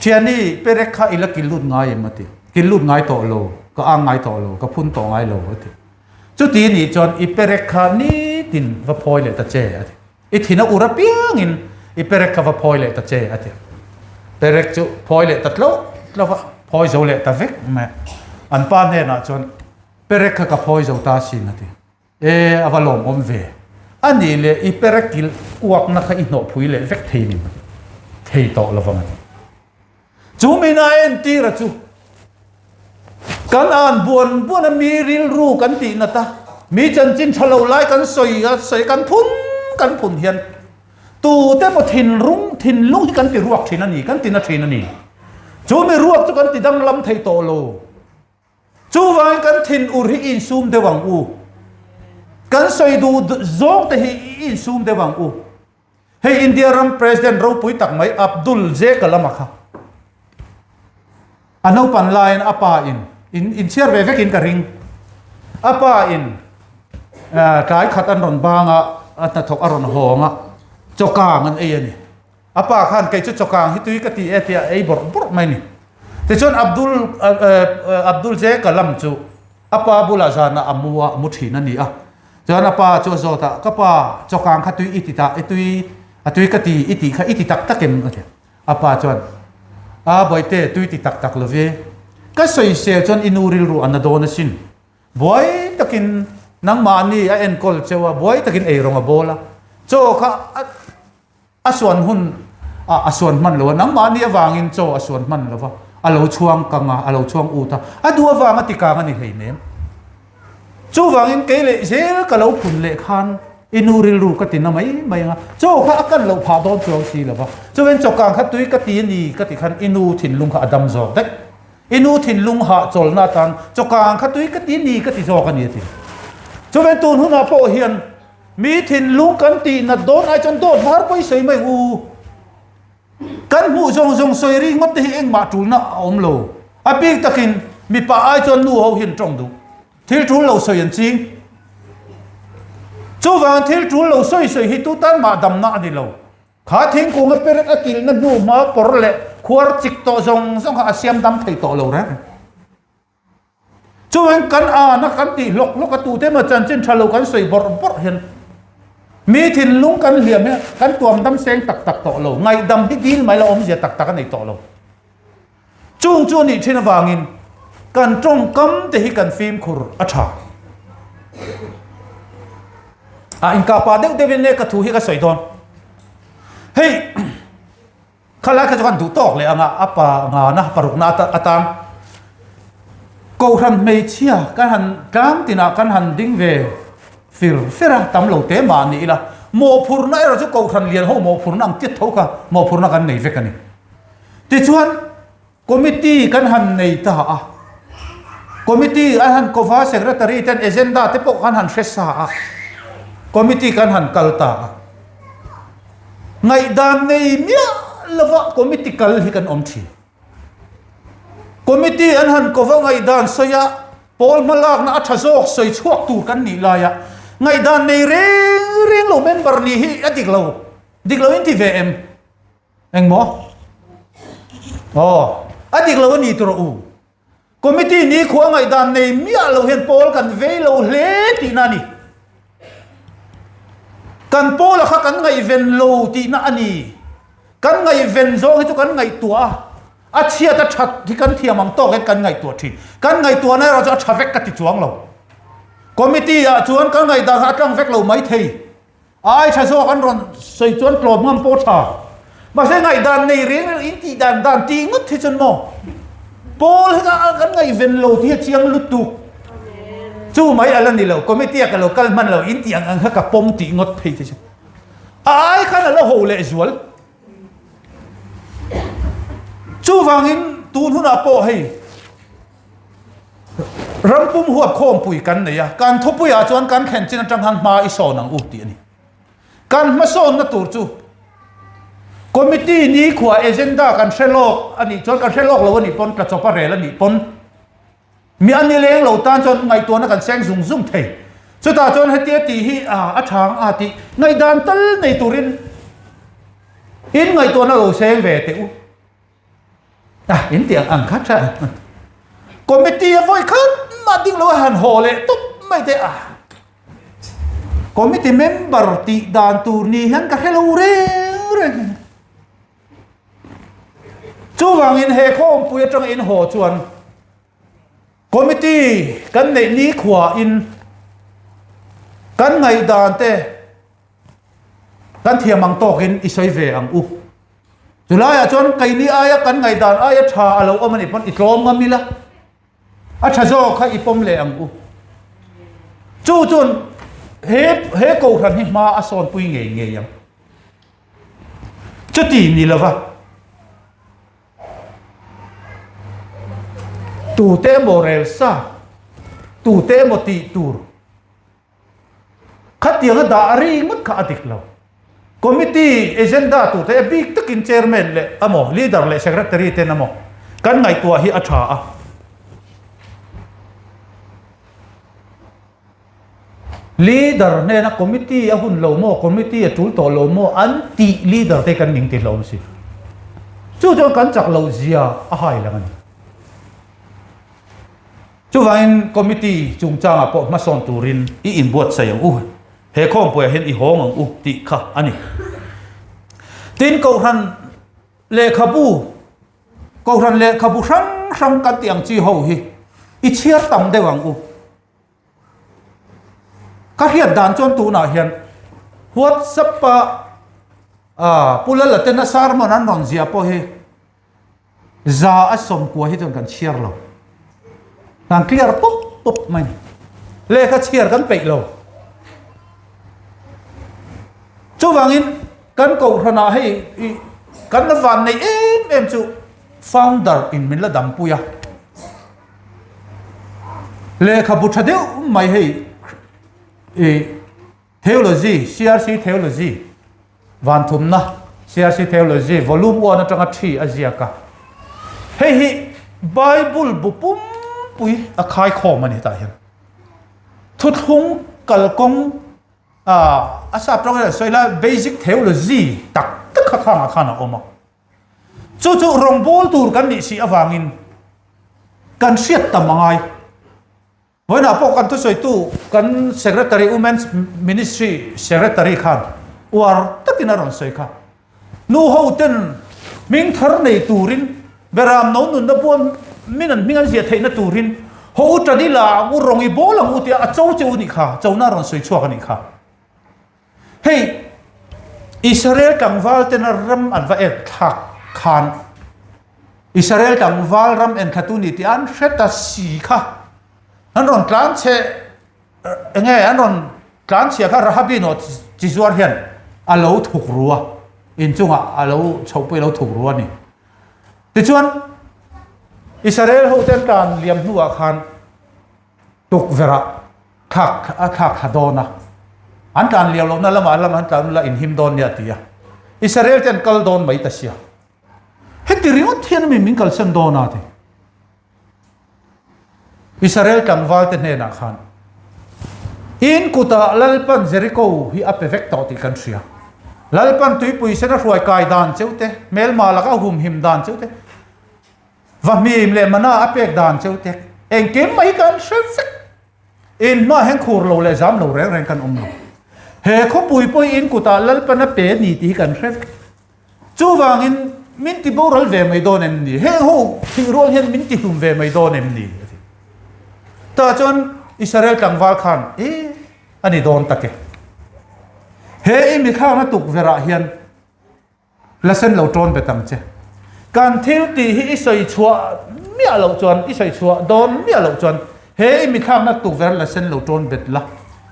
Thiani perek kha i la kilh lut ngai em a ti. Kilh lut ngai tawh lo, ka ang ngai tawh lo, ka phun tawh ngai lo a ti. Chuti nih chuan i perek kha nitin va phawi leh ta che a ti. I thin a ur apiangin i perek kha va phawi leh ta che a ti. Perek chu phawi leh ta tlo tlo va, phawi zo leh ta vek mai. An pa hnenah chuan perek kha ka phawi zo ta sin a ti. E, a va lawmawm ve. A nih leh i perek kilh uakna kha i hnawhpui leh vek thei nin thei tawh lo vang a ti. Chu mina entira chu kan an buan buan a mi rilru kan tih nat a, mi chanchin tha lo lai kan sawi a sawi kan phun kan phun hian tute maw thinlung thinlung hi kan ti ruak thin a ni, kan ti na thin a ni. Chu mi ruak chu kan ti danglam thei tawh lo. Chuvangin kan thinur hi i insum deuh ang u. Kan sawi duh zawng te hi i insum deuh ang u. Hei India ram President ropui tak mai Abdul J Kalam a kha a naupan laiin a pa in in inchhiar ve vekin ka ring. A pa in tlai khat an rawn bang a, a hnathawk a rawn hawng a, chawkang an ei a ni. A pa khan kei chu chawkang hi tui ka ti e tia ei bawrh bawrh mai ni. Tichuan Abdul Abdul J Kalam chu A pa bulah zanah a mu a, mu thin a ni a. Chuan a pa chu a zawt a, Ka pa, chawkang kha tui i ti ta, i tui, a tui ka ti, i tih kha i ti tak tak em? A ti. A pa chuan, A bawihte, tui ti tak tak lo ve. Ka sawisel chuan i nu rilru a na dawn asin. Buai takin nangmahni a enkawl cheu a, buai takin eirawng a bawl a. Chaw kha a. A suan hun ah a suan hman lo a, nangmahni avangin chaw a suan hman lo va, a lo chhuang kang a, a lo chhuang ut a, a duh avanga ti kang a ni hleinem. Chuvangin kei leh zel ka lo phun leh khan i nu rilru ka ti na mai mai ang a, chaw kha a kan loh phah dawn chuang si lo va, chuvangin chaw kang kha tui ka ti a ni ka ti khan i nu thinlung kha a dam zawk daih. I nu thinlung hah chawlhna atan chaw kang kha tui ka ti a ni ka ti zawk a ni a ti. Chuvangin tun hunah pawh hian Mi thinlung kan tih nat dawn ai chuan dawt var pawi sawi mai u. Kan hmuh zawng zawng sawi ri ngawt te hi engmah tulna a awm lo. A bik takin mipa ai chuan nu ho hian tawng duh. Thil tul lo sawi an ching. Chuvang thil tul lo sawi sawi hi tu tan mah damna a ni lo. Kha thingkung a perek a kilhna hnu hma kawr leh khuar chik tawh zawng zawng kha a siam dam thei tawh lo reng. Chuan kan ana kan tih hlawk hlawk a tute emaw chanchin tha lo kan sawi bawrh bawrh hian mi thinlung kan hliam hian kan tuam dam seng tak tak tawh lo, ngaihdam hi dil mai la awmzia tak tak a nei tawh lo. Chung chu a nih thin avangin kan tawngkam te hi kan fimkhur a tha. A inkahpah deuh deuhin nge ka thu hi ka sawi dawn. Hei. Khalai kha chu kan duh tawk leh anga a pa ngana parukna atan Kohhran hmeichhia kan han tlang tinah kan han ding ve fir fer a, tam lo te mah ni ila mawhphurhna erawh chu Kohhran lian ho mawhphurhna ang tiat tho kha mawhphurhna kan nei vek a ni. Tichuan Committee kan han nei ta a, Committee an han kova Secretary ten agenda te pawh kan han hre sa a, Committee kan han kal ta a. Ngaihdan nei miah lova Committee kal hi kan awm thin. Committee an han kova ngaihdan sawi a, pawl hmalakna a tha zawk sawi chhuak tur kan nih lai a, ngaihdan nei reng reng lo member nih hi a dik lo, dik lo in ti ve em? Engmaw? Aw, a dik lo a ni tur a u. Committee ni khua ngaihdan nei miah lo hian pawl kan vei lo hle tihna a ni. Kan pawla kha kan ngaihven lo tihna a ni. Kan ngaihven zawng hi chu kan ngaihtuah a, a chhiat a that hi kan thiam ang tawk hian kan ngaihtuah thin. Kan ngaihtuahna erawh chu a tha vek ka ti chuang lo. Committee ah chuan kan ngaihdan kha a tlang vek lo maithei. Ai tha zawk an rawn sawi chuan tlawm ngam pawh tha. Mahse ngaihdan nei reng reng in tih dan dan tih ngawt hi chuan maw Paul hi kha kan ngaihven lo tih hi a chiang lutuk. Chu mai a la ni lo, committee a ka lo kal hman lo, in tih ang ang kha ka pawm tih ngawt phei te chu. A ai khan a la ho leh zual. Chuvangin tun hunah pawh hei rampum huap khawmpui kan nei a, kan thupuiah chuan kan thlen chin atang khan hma i sawn ang u tih a ni. Kan hmasawnna tur chu committee nikhua agenda kan hre lawk a nih chuan kan hre lawk lo a nih pawn tla chawp a rel a nih pawn Mi a ni leng lo tan chuan ngaihtuahna kan seng zung zung thei. Chutah chuan hetia tih hi a tha ang a tih ngaihdan tal nei turin in ngaihtuahna lo seng ve teh u. A in tih ang ang kha tha. Committee a vawi khat mah ding lo a han haw leh tawp mai teh a. Committee member tih dan tur ni hian ka hre lo reng reng. Chuvangin he khawmpui atanga in haw chuan committee kan neih nikhua in kan ngaihdan te kan thiam ang tawkin i sawi ve ang u. Chulaiah chuan keini aia kan ngaihdan aia tha a lo awm a nih pawn i tlawm ngam ila. A tha zawk kha i pawm leh ang u. Chu chuan he he kohhran hi hma a sawnpui ngei ngei ang. Chuti ni lova tute emaw rel sa, tute emaw tih tur Khatianga dah a ri ngawt kha a dik lo. Committee agenda tur te a bik takin chairman leh amaw leader leh secretary ten amaw kan ngaihtuah hi a tha a. Leader hnena committee a hun lo maw, committee a tul tawh lo maw an tih leader te kan ning ti hlawm si. Chu chuan kan chak loh zia a hai lang a ni. Chuvangin committee chungchangah pawh hmasawn turin i inbuatsaih ang u, he khawmpuiah hian i hawng ang u tih kha a ni. Tin, Kohhran lehkhabu, Kohhran lehkhabu hrang hrang kan tih ang chi ho hi i chhiar tam deuh ang u. Ka hriat dan chuan tunah hian WhatsApp-a Pu Lala tena sermon an rawn ziah pawh hi Za a sawmkua hi chuan kan chhiar lo. Kan clear pawp pawp mai ni. Lehkha chhiar kan peih lo. Chuvangin kan kohhranah hei kan la van nei em em chu founder in min la dampui a. Lehkhabu tha deuh mai hei i Theology, CRC Theology, Vanthumna, CRC Theology, Volume One atanga thi a ziak a. Hei hi Bible bu pumpui a khaikhawm a ni tah hian. Thuthlung kalkawng a sap tawng hian sawi la basic theology tak tak kha khangah khan a awm a. Chu chu rawngbâwl tur kan nih si avangin kan hriat tam a ngai. Vawiinah pawh kan thusawitu kan Secretary Women's Ministry Secretary khan uar takin a rawn sawi kha. Nu ho ten hming thar nei turin Beram no nunna buan min an hming an ziah theihna turin ho u tani la ang u rawng i bawl ang u tia a cho che u nih kha, chona a rawn sawi chhuak a nih kha. Hei Israel tlangval tena ram an va ek thlak khan Israel tlangval ram enthlatu ni tih an hre ta si kha. An rawn tlan chhe enge an rawn tlan chhia kha Rahabi naw chi zuar hian a lo thuk ru a, inchungah a lo chhohpui a lo thuk ru a ni. Tichuan Israel ho te an tlan liam hnuah khan tukverh ah thlak a thlak thla dawn a, an tlan liam lohna lamah lam an tlan ula inhim dawn nia a ti a. Israel te an kal dawn mai ta sia. Heti ringawt hian mi min kalsan dawn a ti. Israel tlangval te hnenah khan in kutah Lalpan Jericho hi a pe vek tawh tih kan hria. Lalpan tuipui sen a hruai kai dan cheu te, hmelma laka a humhim dan cheu te, vahmim leh mana a pek dan cheu te, engkim mai kan hre vek. In hma hian khur lo leh zam lo reng reng kan awm lo. He khawpui pawh hi in kutah Lalpan a pe ni tih hi kan hre vek. Chuvangin min ti boral ve mai dawn em ni? Heng ho thih rual hian min ti hlum ve mai dawn em ni? A ti. Tah chuan Israel tlangval khan, E, a ni dawn tak e. He i mithlakna tukverhah hian la sen lo tawn bet ang che. Kan thil tih hi i sawi chhuah miah loh chuan, i sawi chhuah dawn miah loh chuan. He i mithlakna tukverh la sen lo tawn bet la.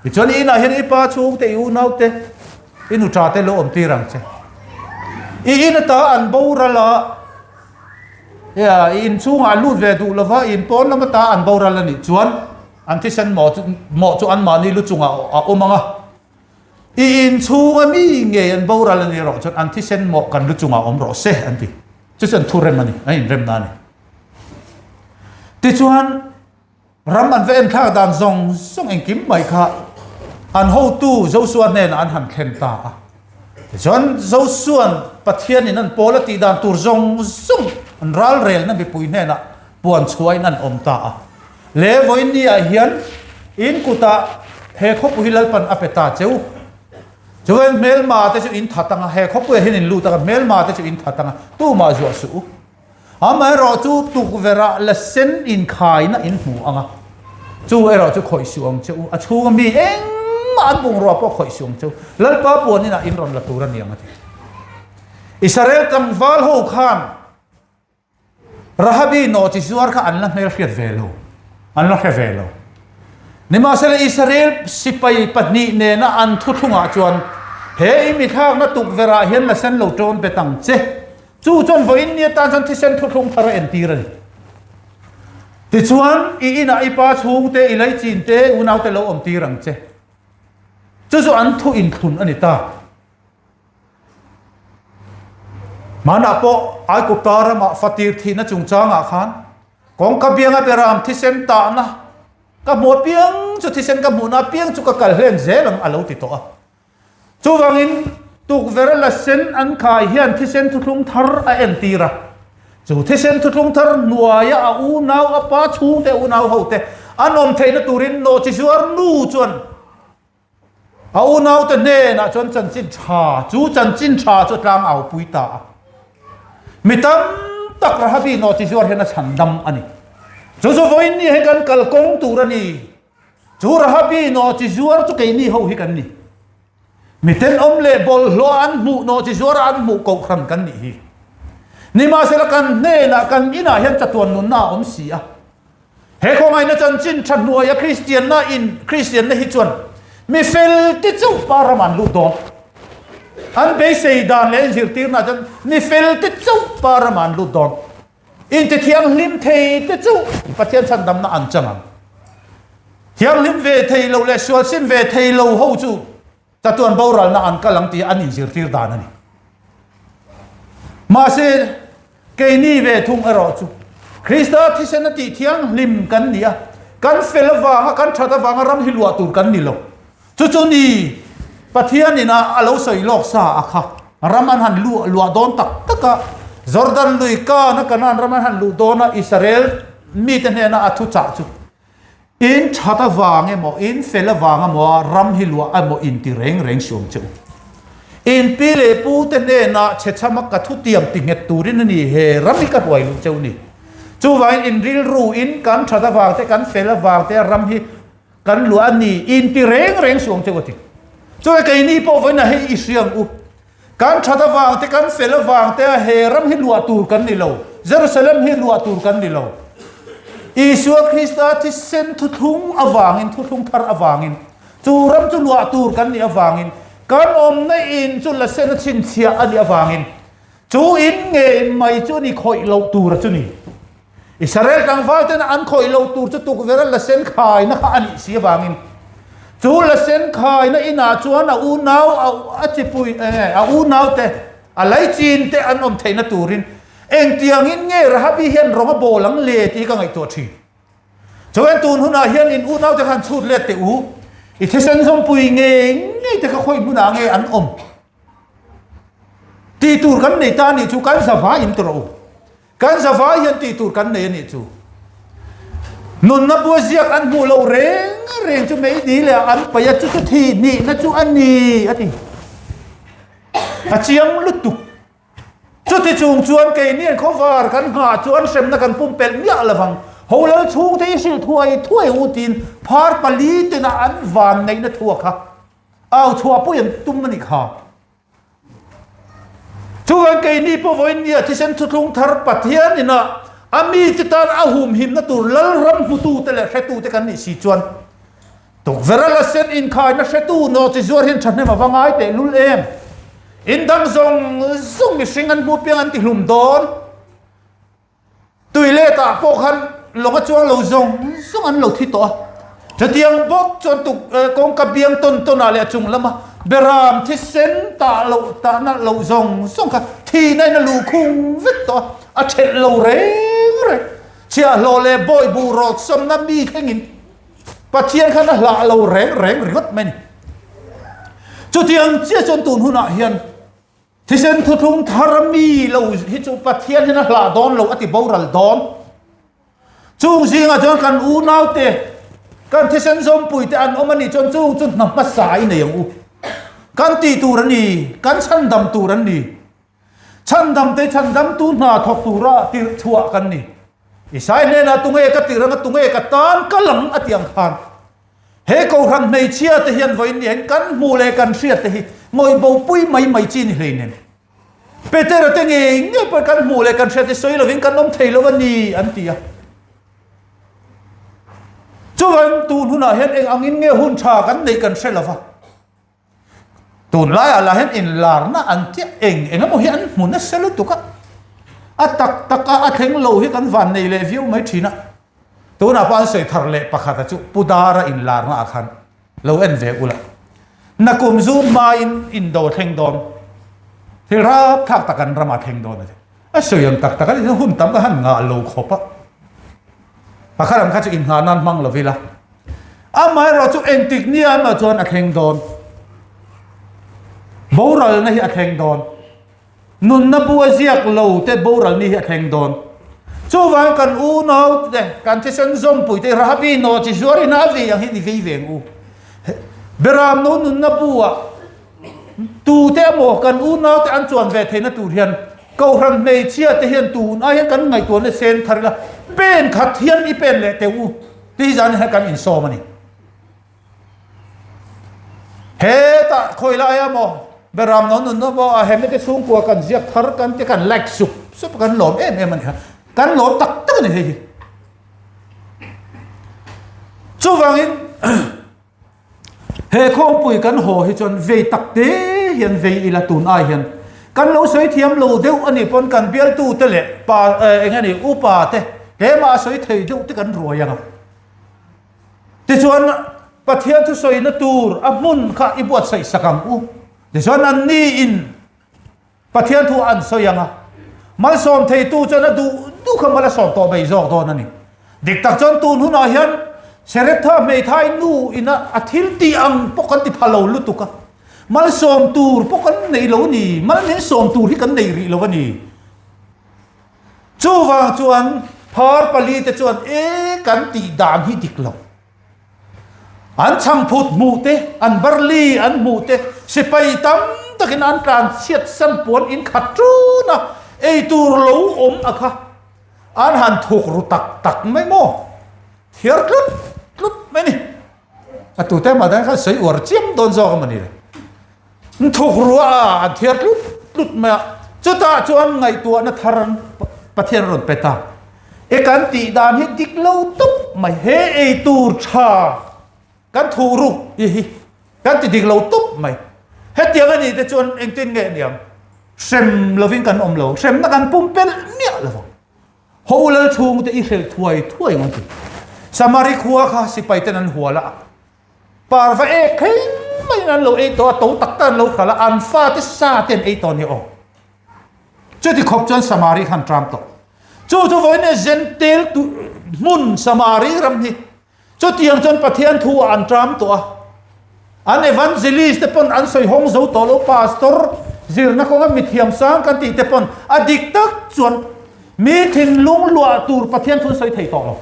Tichuan i inah hian i pa chhungte, i unaute, i nuṭate lo awm tir ang che. I in ata an boral a, i inchhungah an lut ve duh lova, i in pawn lam ata an boral a nih chuan an thisen mawh chu mawh chu anmahni lu chungah a awm ang a. I inchhunga mi ngei an boral a nih erawh chuan an thisen mawh kan lu chungah awm rawh se an ti. Chu chuan thu rem a ni, an inremna a ni. Tichuan ram an va enthlak dan zawng zawng engkim mai kha an hotu Joshua hnenah an han thlen ta a. Tichuan Joshua'n Pathianin an pawl a tih dan tur zawng zawng an ralrelna mipui hnenah puan chhuahin an awm ta a. Le vawiin ni-ah hian in kutah he khawpui hi Lalpan a pe ta che u. Chuan hmelma te chu in that ang a, he khawpuiah hian in lut ang a, hmelma te chu in that ang a, tumah zuah suh u. Amaherawh chu tukverhah la sen inkhaina in hmu ang a, chu erawh chu khawih suh ang che u, a chhunga mi engmah an bungrua pawh khawih suh ang che u, Lalpa puan inah in rawn la tur a ni ang a ti. Israel tlangval ho khan Rahabi nawhchi zuar kha an la hmelhriat ve lo, an la hre ve lo. Nimahsela Israel sipai pahnih nena an thuthlungah chuan, He i mithlakna tukverhah hian la sen lo ṭawn bet ang che. Chu chuan vawiin ni atan chuan thisen thuthlung thar a entir a ni. Tichuan, i inah i pa chhungte, i leichin te, unaute lo awmtir ang che. Chu chu an thu inthlun a ni ta. Hmanah pawh Aigupta ramah fatir thihna chungchangah khan kawngka bianga beram thisen tahna ka hmuh apiang chu thisen ka hmuhna apiang chu ka kal hlen zel ang a lo ti tawh a. Chuvangin tukverh la sen an khai hian thisen thuthlung thar a entir a. Chu thisen thuthlung thar hnuaia a unau a pa chhungte unau hote an awm theihna turin nawhchi zuar nu chuan A unaute hnenah chuan chanchin tha, chu chanchin tha chu tlang au pui ta a. Mi tam tak Rahabi nawhchi zuar hian a chhan dam a ni. Chu chu vawiin ni hi kan kal kawng tur a ni. Chu Rahabi nawhchi zuar chu keini ho hi kan ni. Mi tenawm leh bawlhhlawh an hmuh nawhchi zuar a an hmuh kohhran kan nih hi. Nimahsela kan hnenah kan inah hian chatuan nunna a awm si a. He khawngaihna chanchin tha hnuaia Kristianna in Kristianna hi chuan mi fel te chauh pa ram an lut dawn. An beisei dan leh an zirtirna chuan mi fel te chauh pa ram an lut dawn. Inti thianghlim thei te chu Pathian chhandamna an chang ang. Thianghlim ve thei lo leh sual sim ve thei lo ho chu Chatuan boralna an kal ang tih an inzirtir dan a ni. Mahse, keini ve thung erawh chu Krista thisen a tih thianghlim kan ni a, kan fel avanga, kan that avanga ram hi luah tur kan ni lo. Chu chu ni Pathianin a a lo sawi lawk sa a kha. Ram an han luah luah dawn tak tak a, Jordan lui kana Kanaan ram an han luh dawn a, Israel mite hnena a thuchah chu In that avang emaw, in fel avang emaw a ram hi luah emaw in ti reng reng suam che u. In pi leh pu te hnenah chhechhama ka thutiam ti nghet turin a ni he ram hi ka hruai luh cheu ni. Chuvangin in rilru in kan that avang te, kan fel avang te a ram hi kan luah a ni in ti reng reng suam che u a ti. Chuan keini pawh vawiinah hei i hria ang u. Kan that avang te, kan fel avang te a he ram hi luah tur kan ni lo. Jerusalem hi luah tur kan ni lo. Isua Krista thisen thuthlung avangin, thuthlung thar avangin, chu ram chu luah tur kan nih avangin, kan awmna in chu la sen a chhinchhiah a nih avangin, chu in ngei mai chu ni khawih loh tur a chu ni. Israel tlangval ten an khawih loh tur chu tukverh a la sen khaina kha a nih si avangin chu la sen khaina inah chuan a unau a chipui a unau te a laichin te an awm theihna turin engtiangin nge Rahabi hian rawng a bawl ang le tih hi ka ngaihtuah thin. Chuan tun hunah hian in unau te khan chhut let teh u, i thisen zawmpui ngei ngei te kha khawih hmunah nge an awm tih tur kan nei ta anih chu kan zavai in ti rawh u. Kan zavai hian tih tur kan nei a nih chu. Nunna bua ziak an hmuh loh reng reng chu meidi leh an paih a, chu chu thi hnihna chu a ni a ti. A chiang lutuk. Chuti chung chuan keini an khawvar kan nghah chuan hremna kan pumpelh miah lovang. Holal chhungte i hrilh thuai thuai u tiin phar pali tena an van neihna thua kha au chhuahpui an tum a nih kha. Chuan keini pawh vawiin nia thisen thuthlung thar Pathian ina A mite tan a humhimna tur Lalram hmutute leh hretute kan nih si chuan tukverh a la sen inkhaina hretu nawchi zuar hian thahnem a va ngai teh lul em? In dang zawng zawng mihring an hmuh piang an ti hlum dawn. Tui letah pawh khan lawng a chuang lo zawng zawng an lo thi tawh a. Chutiang bawk chuan tuk kawngka biang tawn tawnah leh a chung lama beram thisen tah loh tahna loh zawng zawng kha thihna in a luh khung vek tawh a, a thelh lo reng reng. Chhiahhlawh leh bawi buh rawt sawmna mi thlengin Pathian khan a hlah lo reng reng ringawt mai a ni. Chutiang chiah chuan tun hunah hian Thisen thuthlung thar mi lo hi chu Pathian hian a hlah dawn lo a ti boral dawn. Chung zingah chuan kan unaute, kan thisen zawmpuite an awm a nih chuan chung chu hna hmasa i nei ang u. Kan tih tur a ni, kan chhandam tur an ni. Chhandamte chhandamtu hna thawk tura tirh chhuah kan ni. Isai hnenah tunge ka tirh anga tunge ka tan kal ang a ti ang khan. He kohhran hmeichhia te hian vawiin ni hian kan hmuh leh kan hriat te hi ngawih bopui mai mai chi ni hleinem. Petera te ngei ngei pawh kan hmuh leh kan hriat hi sawi lovin kan awm thei lo a ni an ti a. Chuvangin tun hunah hian eng angin nge hun tha kan neih kan hre lova. Tunlaiah lah hian inlarna an tia eng eng emaw hi an hmu nasa lutuk a, a tak tak a a thleng lo hi kan van nei leh viau mai thin a. Tunah pawh an sawi thar leh pakhata chu Pu Dara inlarna ah khan lo en ve ula. Nakum zu hmain indo a thleng dawn, thil rapthlak tak an ramah a thleng dawn a ti. A sawi ang tak tak a ni chuan hun tam ka han ngah lo khawp a. Pakhat ang kha chu inngah nan hmang lo ila. Amaherawh chu engtik nia emaw chuan a thleng dawn. Boralna hi a thleng dawn. Nunna bu a ziak lo te boralni hi a thleng dawn. Chuvang kan unau te, kan thisen zawmpui te Rahabi naw chi zuar ina a vei ang hi ni vei ve ang u. Beram no nunna bu ah tute emaw kan unau te an chuan ve theihna tur hian Kohhran hmeichhia te hian tun ai hian kan ngaihtuahna sen thar ila pen khat hian i pen leh teh u tih zan hian kan insawm a ni. Hetah khawi lai a maw Beram no nun maw a hemna te chhungkua kan ziak thar kan te kan like sup sup kan lawm em em a ni kha. Kan lawm tak tak a ni hei hi. Chuvangin He khawngpui kan haw hi chuan vei tak te hian vei ila tun ai hian kan lo sawi thiam lo deuh a nih pawn kan bialtu te leh pa eng a nih upa te tlema a sawi thei deuh te kan ruai ang a. Tichuan Pathian thusawina tur a hmun kha i buatsaih sak ang u. Tichuan an ni in Pathian thu an sawi ang a, malsawm theitu chuan a duh duh kha mal a sawm tawh mai zawk dawn a ni. Dik tak chuan tun hunah hian Sereptha hmeithai nu ina a thil tih ang pawh kan ti pha lo lutuk a, malsawm tur pawh kan nei lo a ni, mal min sawm tur hi kan nei rih lo a ni. Chuvang chuan phar palite chuan e kan tih dan hi dik lo. An chhangphut hmuh te, an barli an hmuh te, sipai tam takin an tlan chhiat san puan in khat ṭun a, ei tur lo awm a kha an han thuk ru tak tak mai maw? Thiar tlut tlut mai ni. A tute mah dan khan sawi uar chiam dawn zawk a maw ni le. An thuk ru a, an thiar tlut tlut mai a. Chutah chuan ngaihtuahna thar an Pathian rawn pe ta. E kan tih dan hi dik lo tawp mai. He ei tur tha kan thuh ruk hi hi kan ti dik lo tawp mai. Hetiang a nih te chuan engtin nge niang? Hrem lovin kan awm lo. Hremna kan pumpelh miah lo vang. Ho lal chhungte i hrelh thuai thuai ang an ti. Samari khua kha sipai ten an hual a. Parva ek thleng maiin an lo ei tawh a, to tak tak an lo hralh a, an fate sa te an ei tawh a ni aw. Chuti khawp chuan Samari kha an ṭam tawh. Chu chu vawiin e Zentel tu hmun Samari ram hi chutiang chuan Pathian thu ah an ṭam tawh a. An evangelist te pawn an sawi hawng zo tawh lo, pastor zirna kawnga mithiam sang kan tih te pawn a dik tak chuan mi thinlung luah tur Pathian thu an sawi thei tawh lo.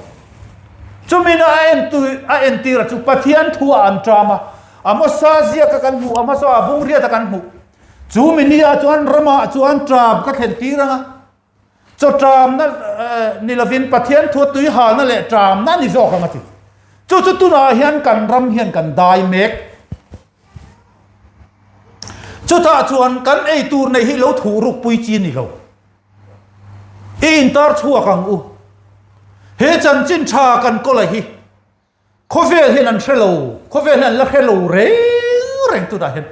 Chumina a entu a entira chu Pathian thu ah an ṭam a, Amosa ziaka kan hmuh, Amosa ah bungriata kan hmuh. Chu mi nia chuan ramah chuan ṭam ka thlen tir ang a, chaw ṭamna ni lovin Pathian thu a tui halna leh ṭamna a ni zawk ang a ti. Chu chu tunah hian kan ram hian kan dai mek. Chutah chuan kan ei tur neih hi lo thuh ruk pui chi a ni lo. I intar chhuak ang u. He chanchin tha kan kawla hi khawvel hian an hre lo, khawvel hian an la hre lo reng reng tunah hian.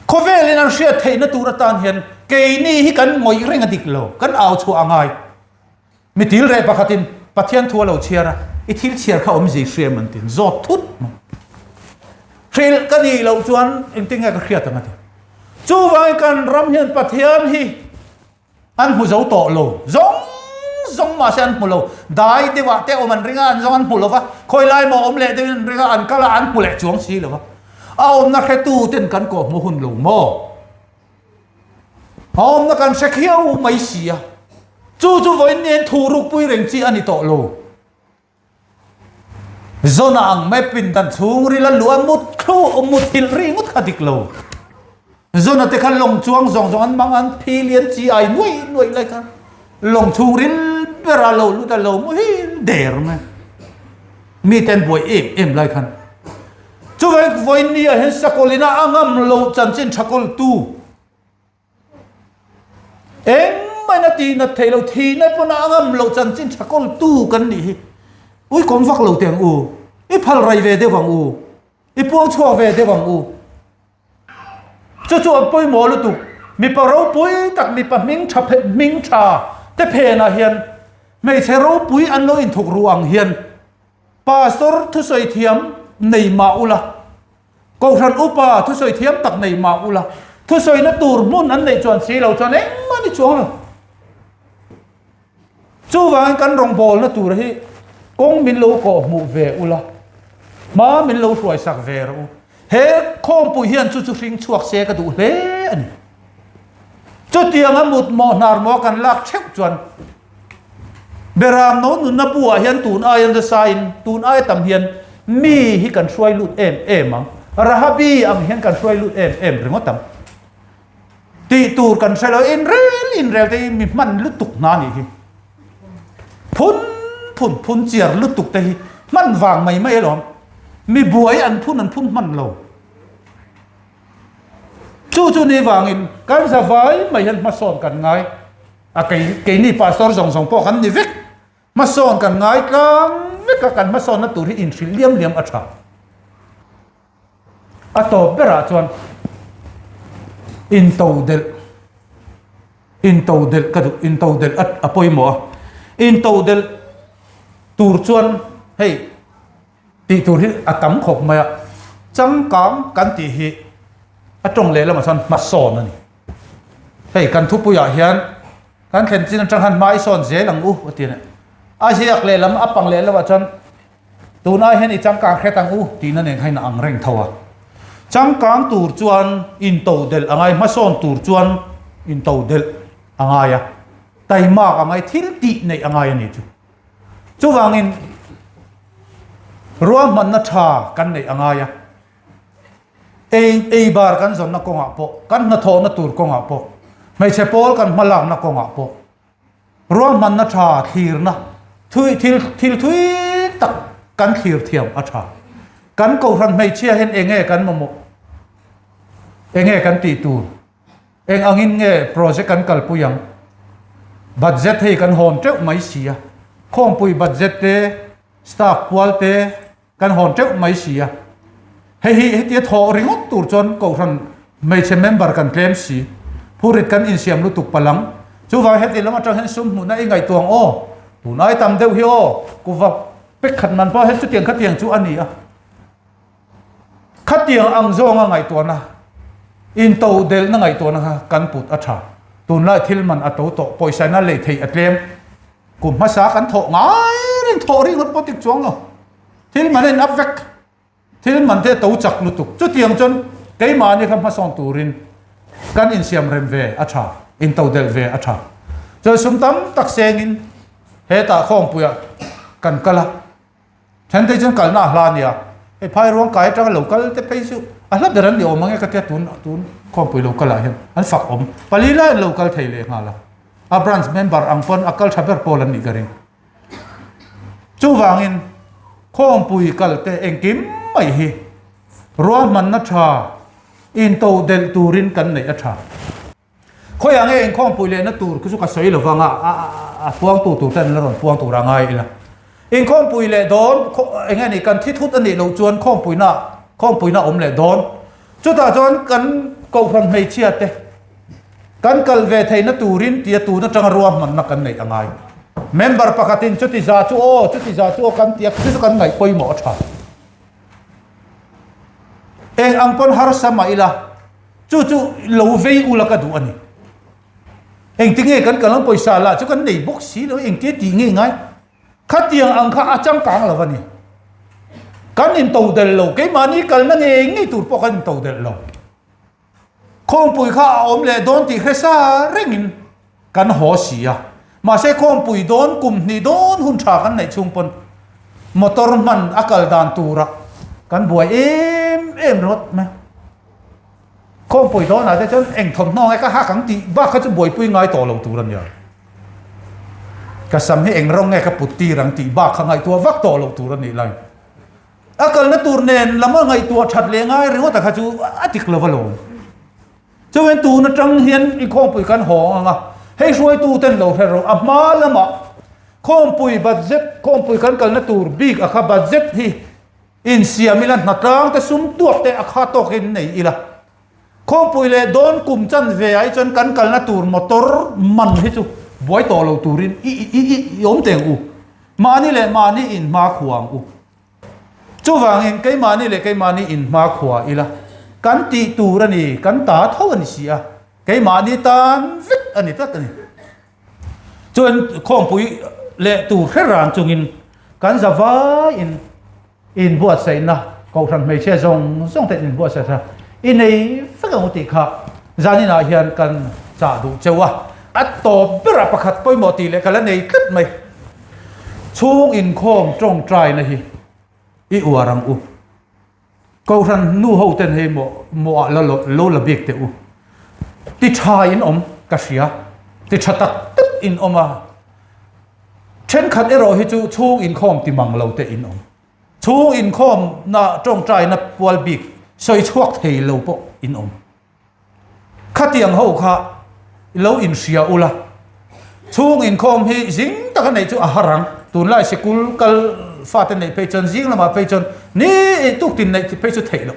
Khawvelin an hriat theihna tur atan hian keini hi kan ngawih reng a dik lo, kan au chhuah a ngai. Mi til reh pakhatin Pathian thu a lo chhiar a, i thil chhiar kha awmzi hriam an tin zawt thut mai. Hrilh ka nih loh chuan engtin nge ka hriat ang a ti. Chuvangin kan ram hian Pathian hi an hmu zo tawh lo. Zawng zawng mahse an hmu lo. Dai deuhah te awm an ring a, an zawng an hmu lo va. Khawi lai maw awm leh deuhin an ring a, an kal a, an hmu leh chuang si lo va. A awmna hretu ten kan kawhhmu hun lo maw? A awmna kan hre khiau mai si a, chu chu vawiin nen thu rukpui reng chi a ni tawh lo. Zawna ang mai pindan chhungril a luh a mut thlu mut thilh ri ngawt kha dik lo. Zawna te kha lawng chuang zawng zawng an mang an phi lian chi ai nuai nuai lai kha lawng chhungril bera lo lut a lo muhil der mai. Mi ten buai em em lai khan. Chuvang vawiin ni ah hian sakawlina a ngam loh chanchin tha kawltu engmah a tih nat theih loh thihna pawn a ngam loh chanchin tha kawltu kan nih hi. Ui kawm vak lo teh ang u, i phal rai ve deuh ang u, i puang chhuak ve deuh ang u. Chu chu an pawimawh lutuk. Mipa ropui tak mipa hming tha hming tha te phenah hian hmeichhe ropui an lo inthuk ru ang hian Pastor thusawi thiam nei mah ula, Kohhran upa thusawi thiam tak nei mah ula, thusawina tur hmun an neih chuan si lo chuan engmah ni chuang lo. Chuvangin kan rawngbawlna tur hi kawng min lo kawh hmuh ve ula, hma min lo hruaisak ve rawh u. He khawmpui hian chu chu hring chhuak se ka duh hle a ni. Chutianga mut mawh hnar maw kan lak theuh chuan Beram no nunna buah hian tun aia nasa in tun aia tam hian mi hi kan hruai lut em em ang. Rahabi ang hian kan hruai lut em em ringawt ang. Tih tur kan hre lo inrel inrel te hi mi hman lutuk hna nih hi. Phun phun phun chiar lutuk te hi hman vang mai mai alawm. Mi buai an phun an phun hman lo. Chu chu ni vangin kan zavai mai hian hmasawn kan ngai. A kei keini pastor zawng zawng pawh kan ni vek. Hmasawn kan ngai tlang vek a, kan hmasawnna tur hi inhrilh liam liam a tha. A tawp berah chuan intodelh intodelh ka duh intodelh a a pawimawh a. Intodelh tur chuan hei tih tur hi a tam khawp mai a, changkang kan tih hi a tawng leh lamah chuan hmasawn a ni. Hei kan thupuiah hian kan thlen chin atang khan hma i sawn zel ang u a ti a ni. A ziak lehlam a pang lehlamah chuan tunah hian i changkang hret ang u tihna nen khan a ang reng tho a. Changkang tur chuan intodelh a ngai, hmasawn tur chuan intodelh a ngai a, taimak a ngai, thil tih neih a ngai a ni chu. Chuvangin ruahmanna tha kan neih a ngai a. Ei ei bar kan zawnna kawngah pawh, kan hnathawhna tur kawngah pawh, hmeichhe pawl kan hmalakna kawngah pawh, ruahmanna tha thlirna thui thil thil thui tak kan thlir thiam a tha. Kan kohhran hmeichhia hian eng nge kan mamawh? Eng nge kan tih tur? Eng angin nge project kan kalpui ang? Budget hei kan hawn teuh mai si a, khawmpui budget te, staff pual te, Kan hawn teuh mai si a. Hei hi hetia thawh ringawt tur chuan Kohhran hmeichhe member kan tlem si. Phurit kan insiam lutuk palang. Chuvang heti lam atang hian sum hmuhna i ngaihtuah ang aw. Tunai tam deuh hi aw. Kuva pek khat man pawh hian chutiang khatiang chu a ni a. Khatiang ang zawnga ngaihtuahna, intodelhna ngaihtuahna kha kan put a tha. Tunlai thil man a to tawh, pawisa ina lei theih a tlem. Kum hmasa kan thawh ngai reng thawh ringawt pawh tik chuang lo. Thil man a in up vek. Thil man te a to chak lutuk. Chutiang chuan keimahni kha hmasawn turin kan insiam rem ve a tha, intodelh ve a tha. Chuan sum tam tak sengin hetah khawmpuiah kan kal a. Then te chuan kalna a hla a nia. Hei phai ruang kai atanga lo kal te phei chu a hla ber an ni awm ang e ka tia tun tun khawmpui lo kalah hian an fak awm. Pali lai an lo kal thei leh nghal a. A branch member ang pawn a kal tha ber pawl an nih ka ring. Chuvangin khawmpui kal te engkim mai hi ruahmanna tha intodelh turin kan neih a tha. Khawiah nge inkhawmpui lehna tur chu ka sawi lovang a, a puangtu tur ten la rawn puang tur a ngai ila. Inkhawmpui leh dawn, eng nge ni, kan thi thut a nih loh chuan khawmpuina, khawmpuina awm leh dawn. Chutah chuan kan kohhran hmeichhia te kan kal ve theihna turin tia tun atanga ruahmanna kan neih a ngai. Member pakhatin chuti za chu aw, chuti za chu aw kan tia chu chu kan ngaih pawimawh a tha. Eng ang pawn harsa mah ila chu chu lo vei ula ka duh a ni. Engtinge kan kal ang pawisa lah chu kan nei bawk si lo engtia tih nge ngai. Khatiang ang kha a changkang lo a ni. Kan into del lo, keimahni kalna ngei ngei tur pawh kan into del lo. Khawmpui kha a awm leh dawn tih hre sa rengin kan haw si a. Mahse khawmpui dawn kum hnih dawn hun tha kan neih chhung pawn motor hman a kal dan turah kan buai em em ringawt mai. Khawmpui dawnah te chuan eng thawmhnaw nge ka hak ang tih bak kha chu buaipui ngai tawh lo tur a nia. Ka sam hi eng rawng nge ka put tir ang tih bak kha ngaihtuah vak tawh loh tur a nih lai. A kalna tur nen lam a ngaihtuah that leh ngai ringawt a kha chu a dik lo alawm. Chuan tun atang hian i khawmpui kan hawng ang a, hei hruaitu ten lo hre rawh a hma lamah khawmpui budget khawmpui kan kalna tur bik a kha budget hi insiam ila hnatlang te sum tuak te a kha tawkin nei ila. Khawmpui leh dawn kum chan ve ah hi chuan kan kalna tur motor man hi chu buai tawh lo turin i i i i awm teng u. Mahni leh mahni in hma khua ang u. Chuvangin keimahni leh keimahni in hma khua ila kan tih tur a ni, kan ta tho a ni si a, keimahni tan vek a ni tlat a ni. Chuan khawmpui leh tur hre ran chungin kan za vaiin Inbuatsaihna, Kohhran hmeichhia zawng zawng ten inbuatsaih kha i nei vek ang u tih kha zaninah hian kan chah duh cheu a. A tawp berah pakhat pawimawh tih leh ka la nei tlat mai. Chhung inkhawm tawngtaina hi i uar ang u. Kohhran nu ho ten hei maw mawh ah la lo la bik teh u. Ti tha in awm ka hria. Ti tha tak tak in awm a. Thenkhat erawh hi chu chhung inkhawm ti mang lo te in awm. Chhung inkhawmna tawngtaina pual bik sawi chhuak thei lo pawh in awm. Khatiang ho kha lo inhria ula. Chhung inkhawm hi zing taka neih chu a har ang. Tunlai sikul kal fate neih phei chuan zing lamah phei chuan ni tuktin neih phei chu theih loh.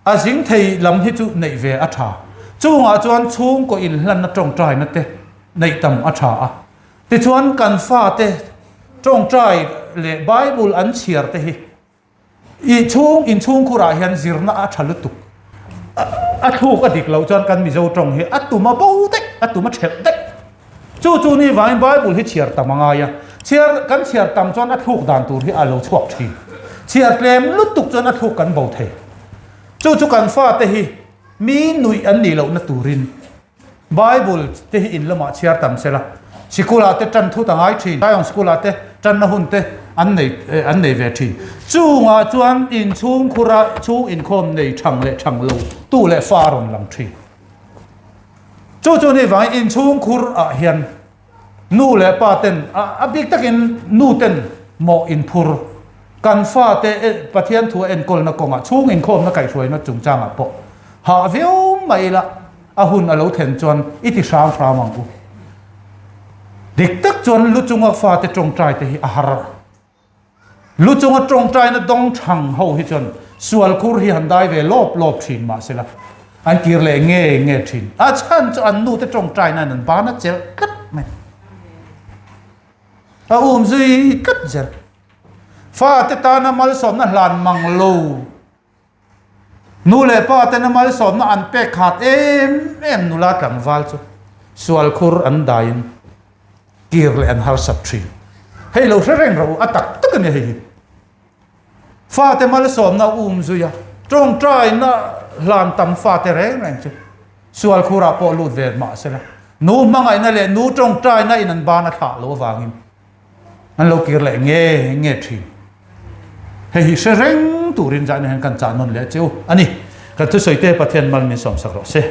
A zing thei lam hi chu neih ve a tha. Chungah chuan chhungkaw inhlanna tawngtaina te neih tam a tha a. Tichuan kan fate tawngtai leh Bible an chhiar te hi i chhung inchhungkhurah hian zirna a tha lutuk. A thluk a dik loh chuan kan Mizo tawng hi a tum a bo daih, a tum a thelh daih. Chu chu ni vangin Bible hi chhiar tam a ngai a, chhiar kan chhiar tam chuan a thluk dan tur hi a lo chhuak thin. Chhiar tlem lutuk chuan a thluk kan bo thei. Chu chu kan fate hi mi nuih an nih lohna turin Bible te hi in lamah chhiar tam sela, sikulah te tan thut a ngai thin, Zion School-ah te tanna hun te an nei an nei ve thin. Chungah chuan inchhungkhura chhung inkhawm nei thang leh thang lo tu leh fa a rawn lang thin. Chu chu ni vangin inchhung khur ah hian nu leh pa ten a bik takin nu ten mawh inphur kan fa te Pathian thu a enkawlna kawngah chhung inkhawmna kaihhruaina chungchangah pawh hah viau mai ila a hun a lo thlen chuan i ti hram hram ang u. Dik tak chuan lu chunga fate tawngtai te hi a har. Lu chunga tawngtaina dawng chhang ho hi chuan sual khur hi han dai ve lawp lawp thin mahsela an kir leh nge nge thin. A chhan chu an nute tawngtaina in an ban a chelh tlat mai. A um zui tlat zel. Fate tana malsawmna hlan mang lo. Nu leh pa tena malsawmna an pek khat em em nula tlangval chu sual khur an daiin kir leh an harsat thin. Hei lo hre reng rawh u, a tak tak a ni hei hi. Fate malsawmna um zui a, tawngtaina hlan tam fate reng reng chu sual khurah pawh lut ve mah sela, nu hmangaihna leh nu tawngtaina in an ban a thlah lo avangin An lo kir leh nge nge thin. Hei hi hre reng turin zahna hian kan chah nawn leh che u a ni. Kan thusawi te Pathian mal min sawmsak rawh se.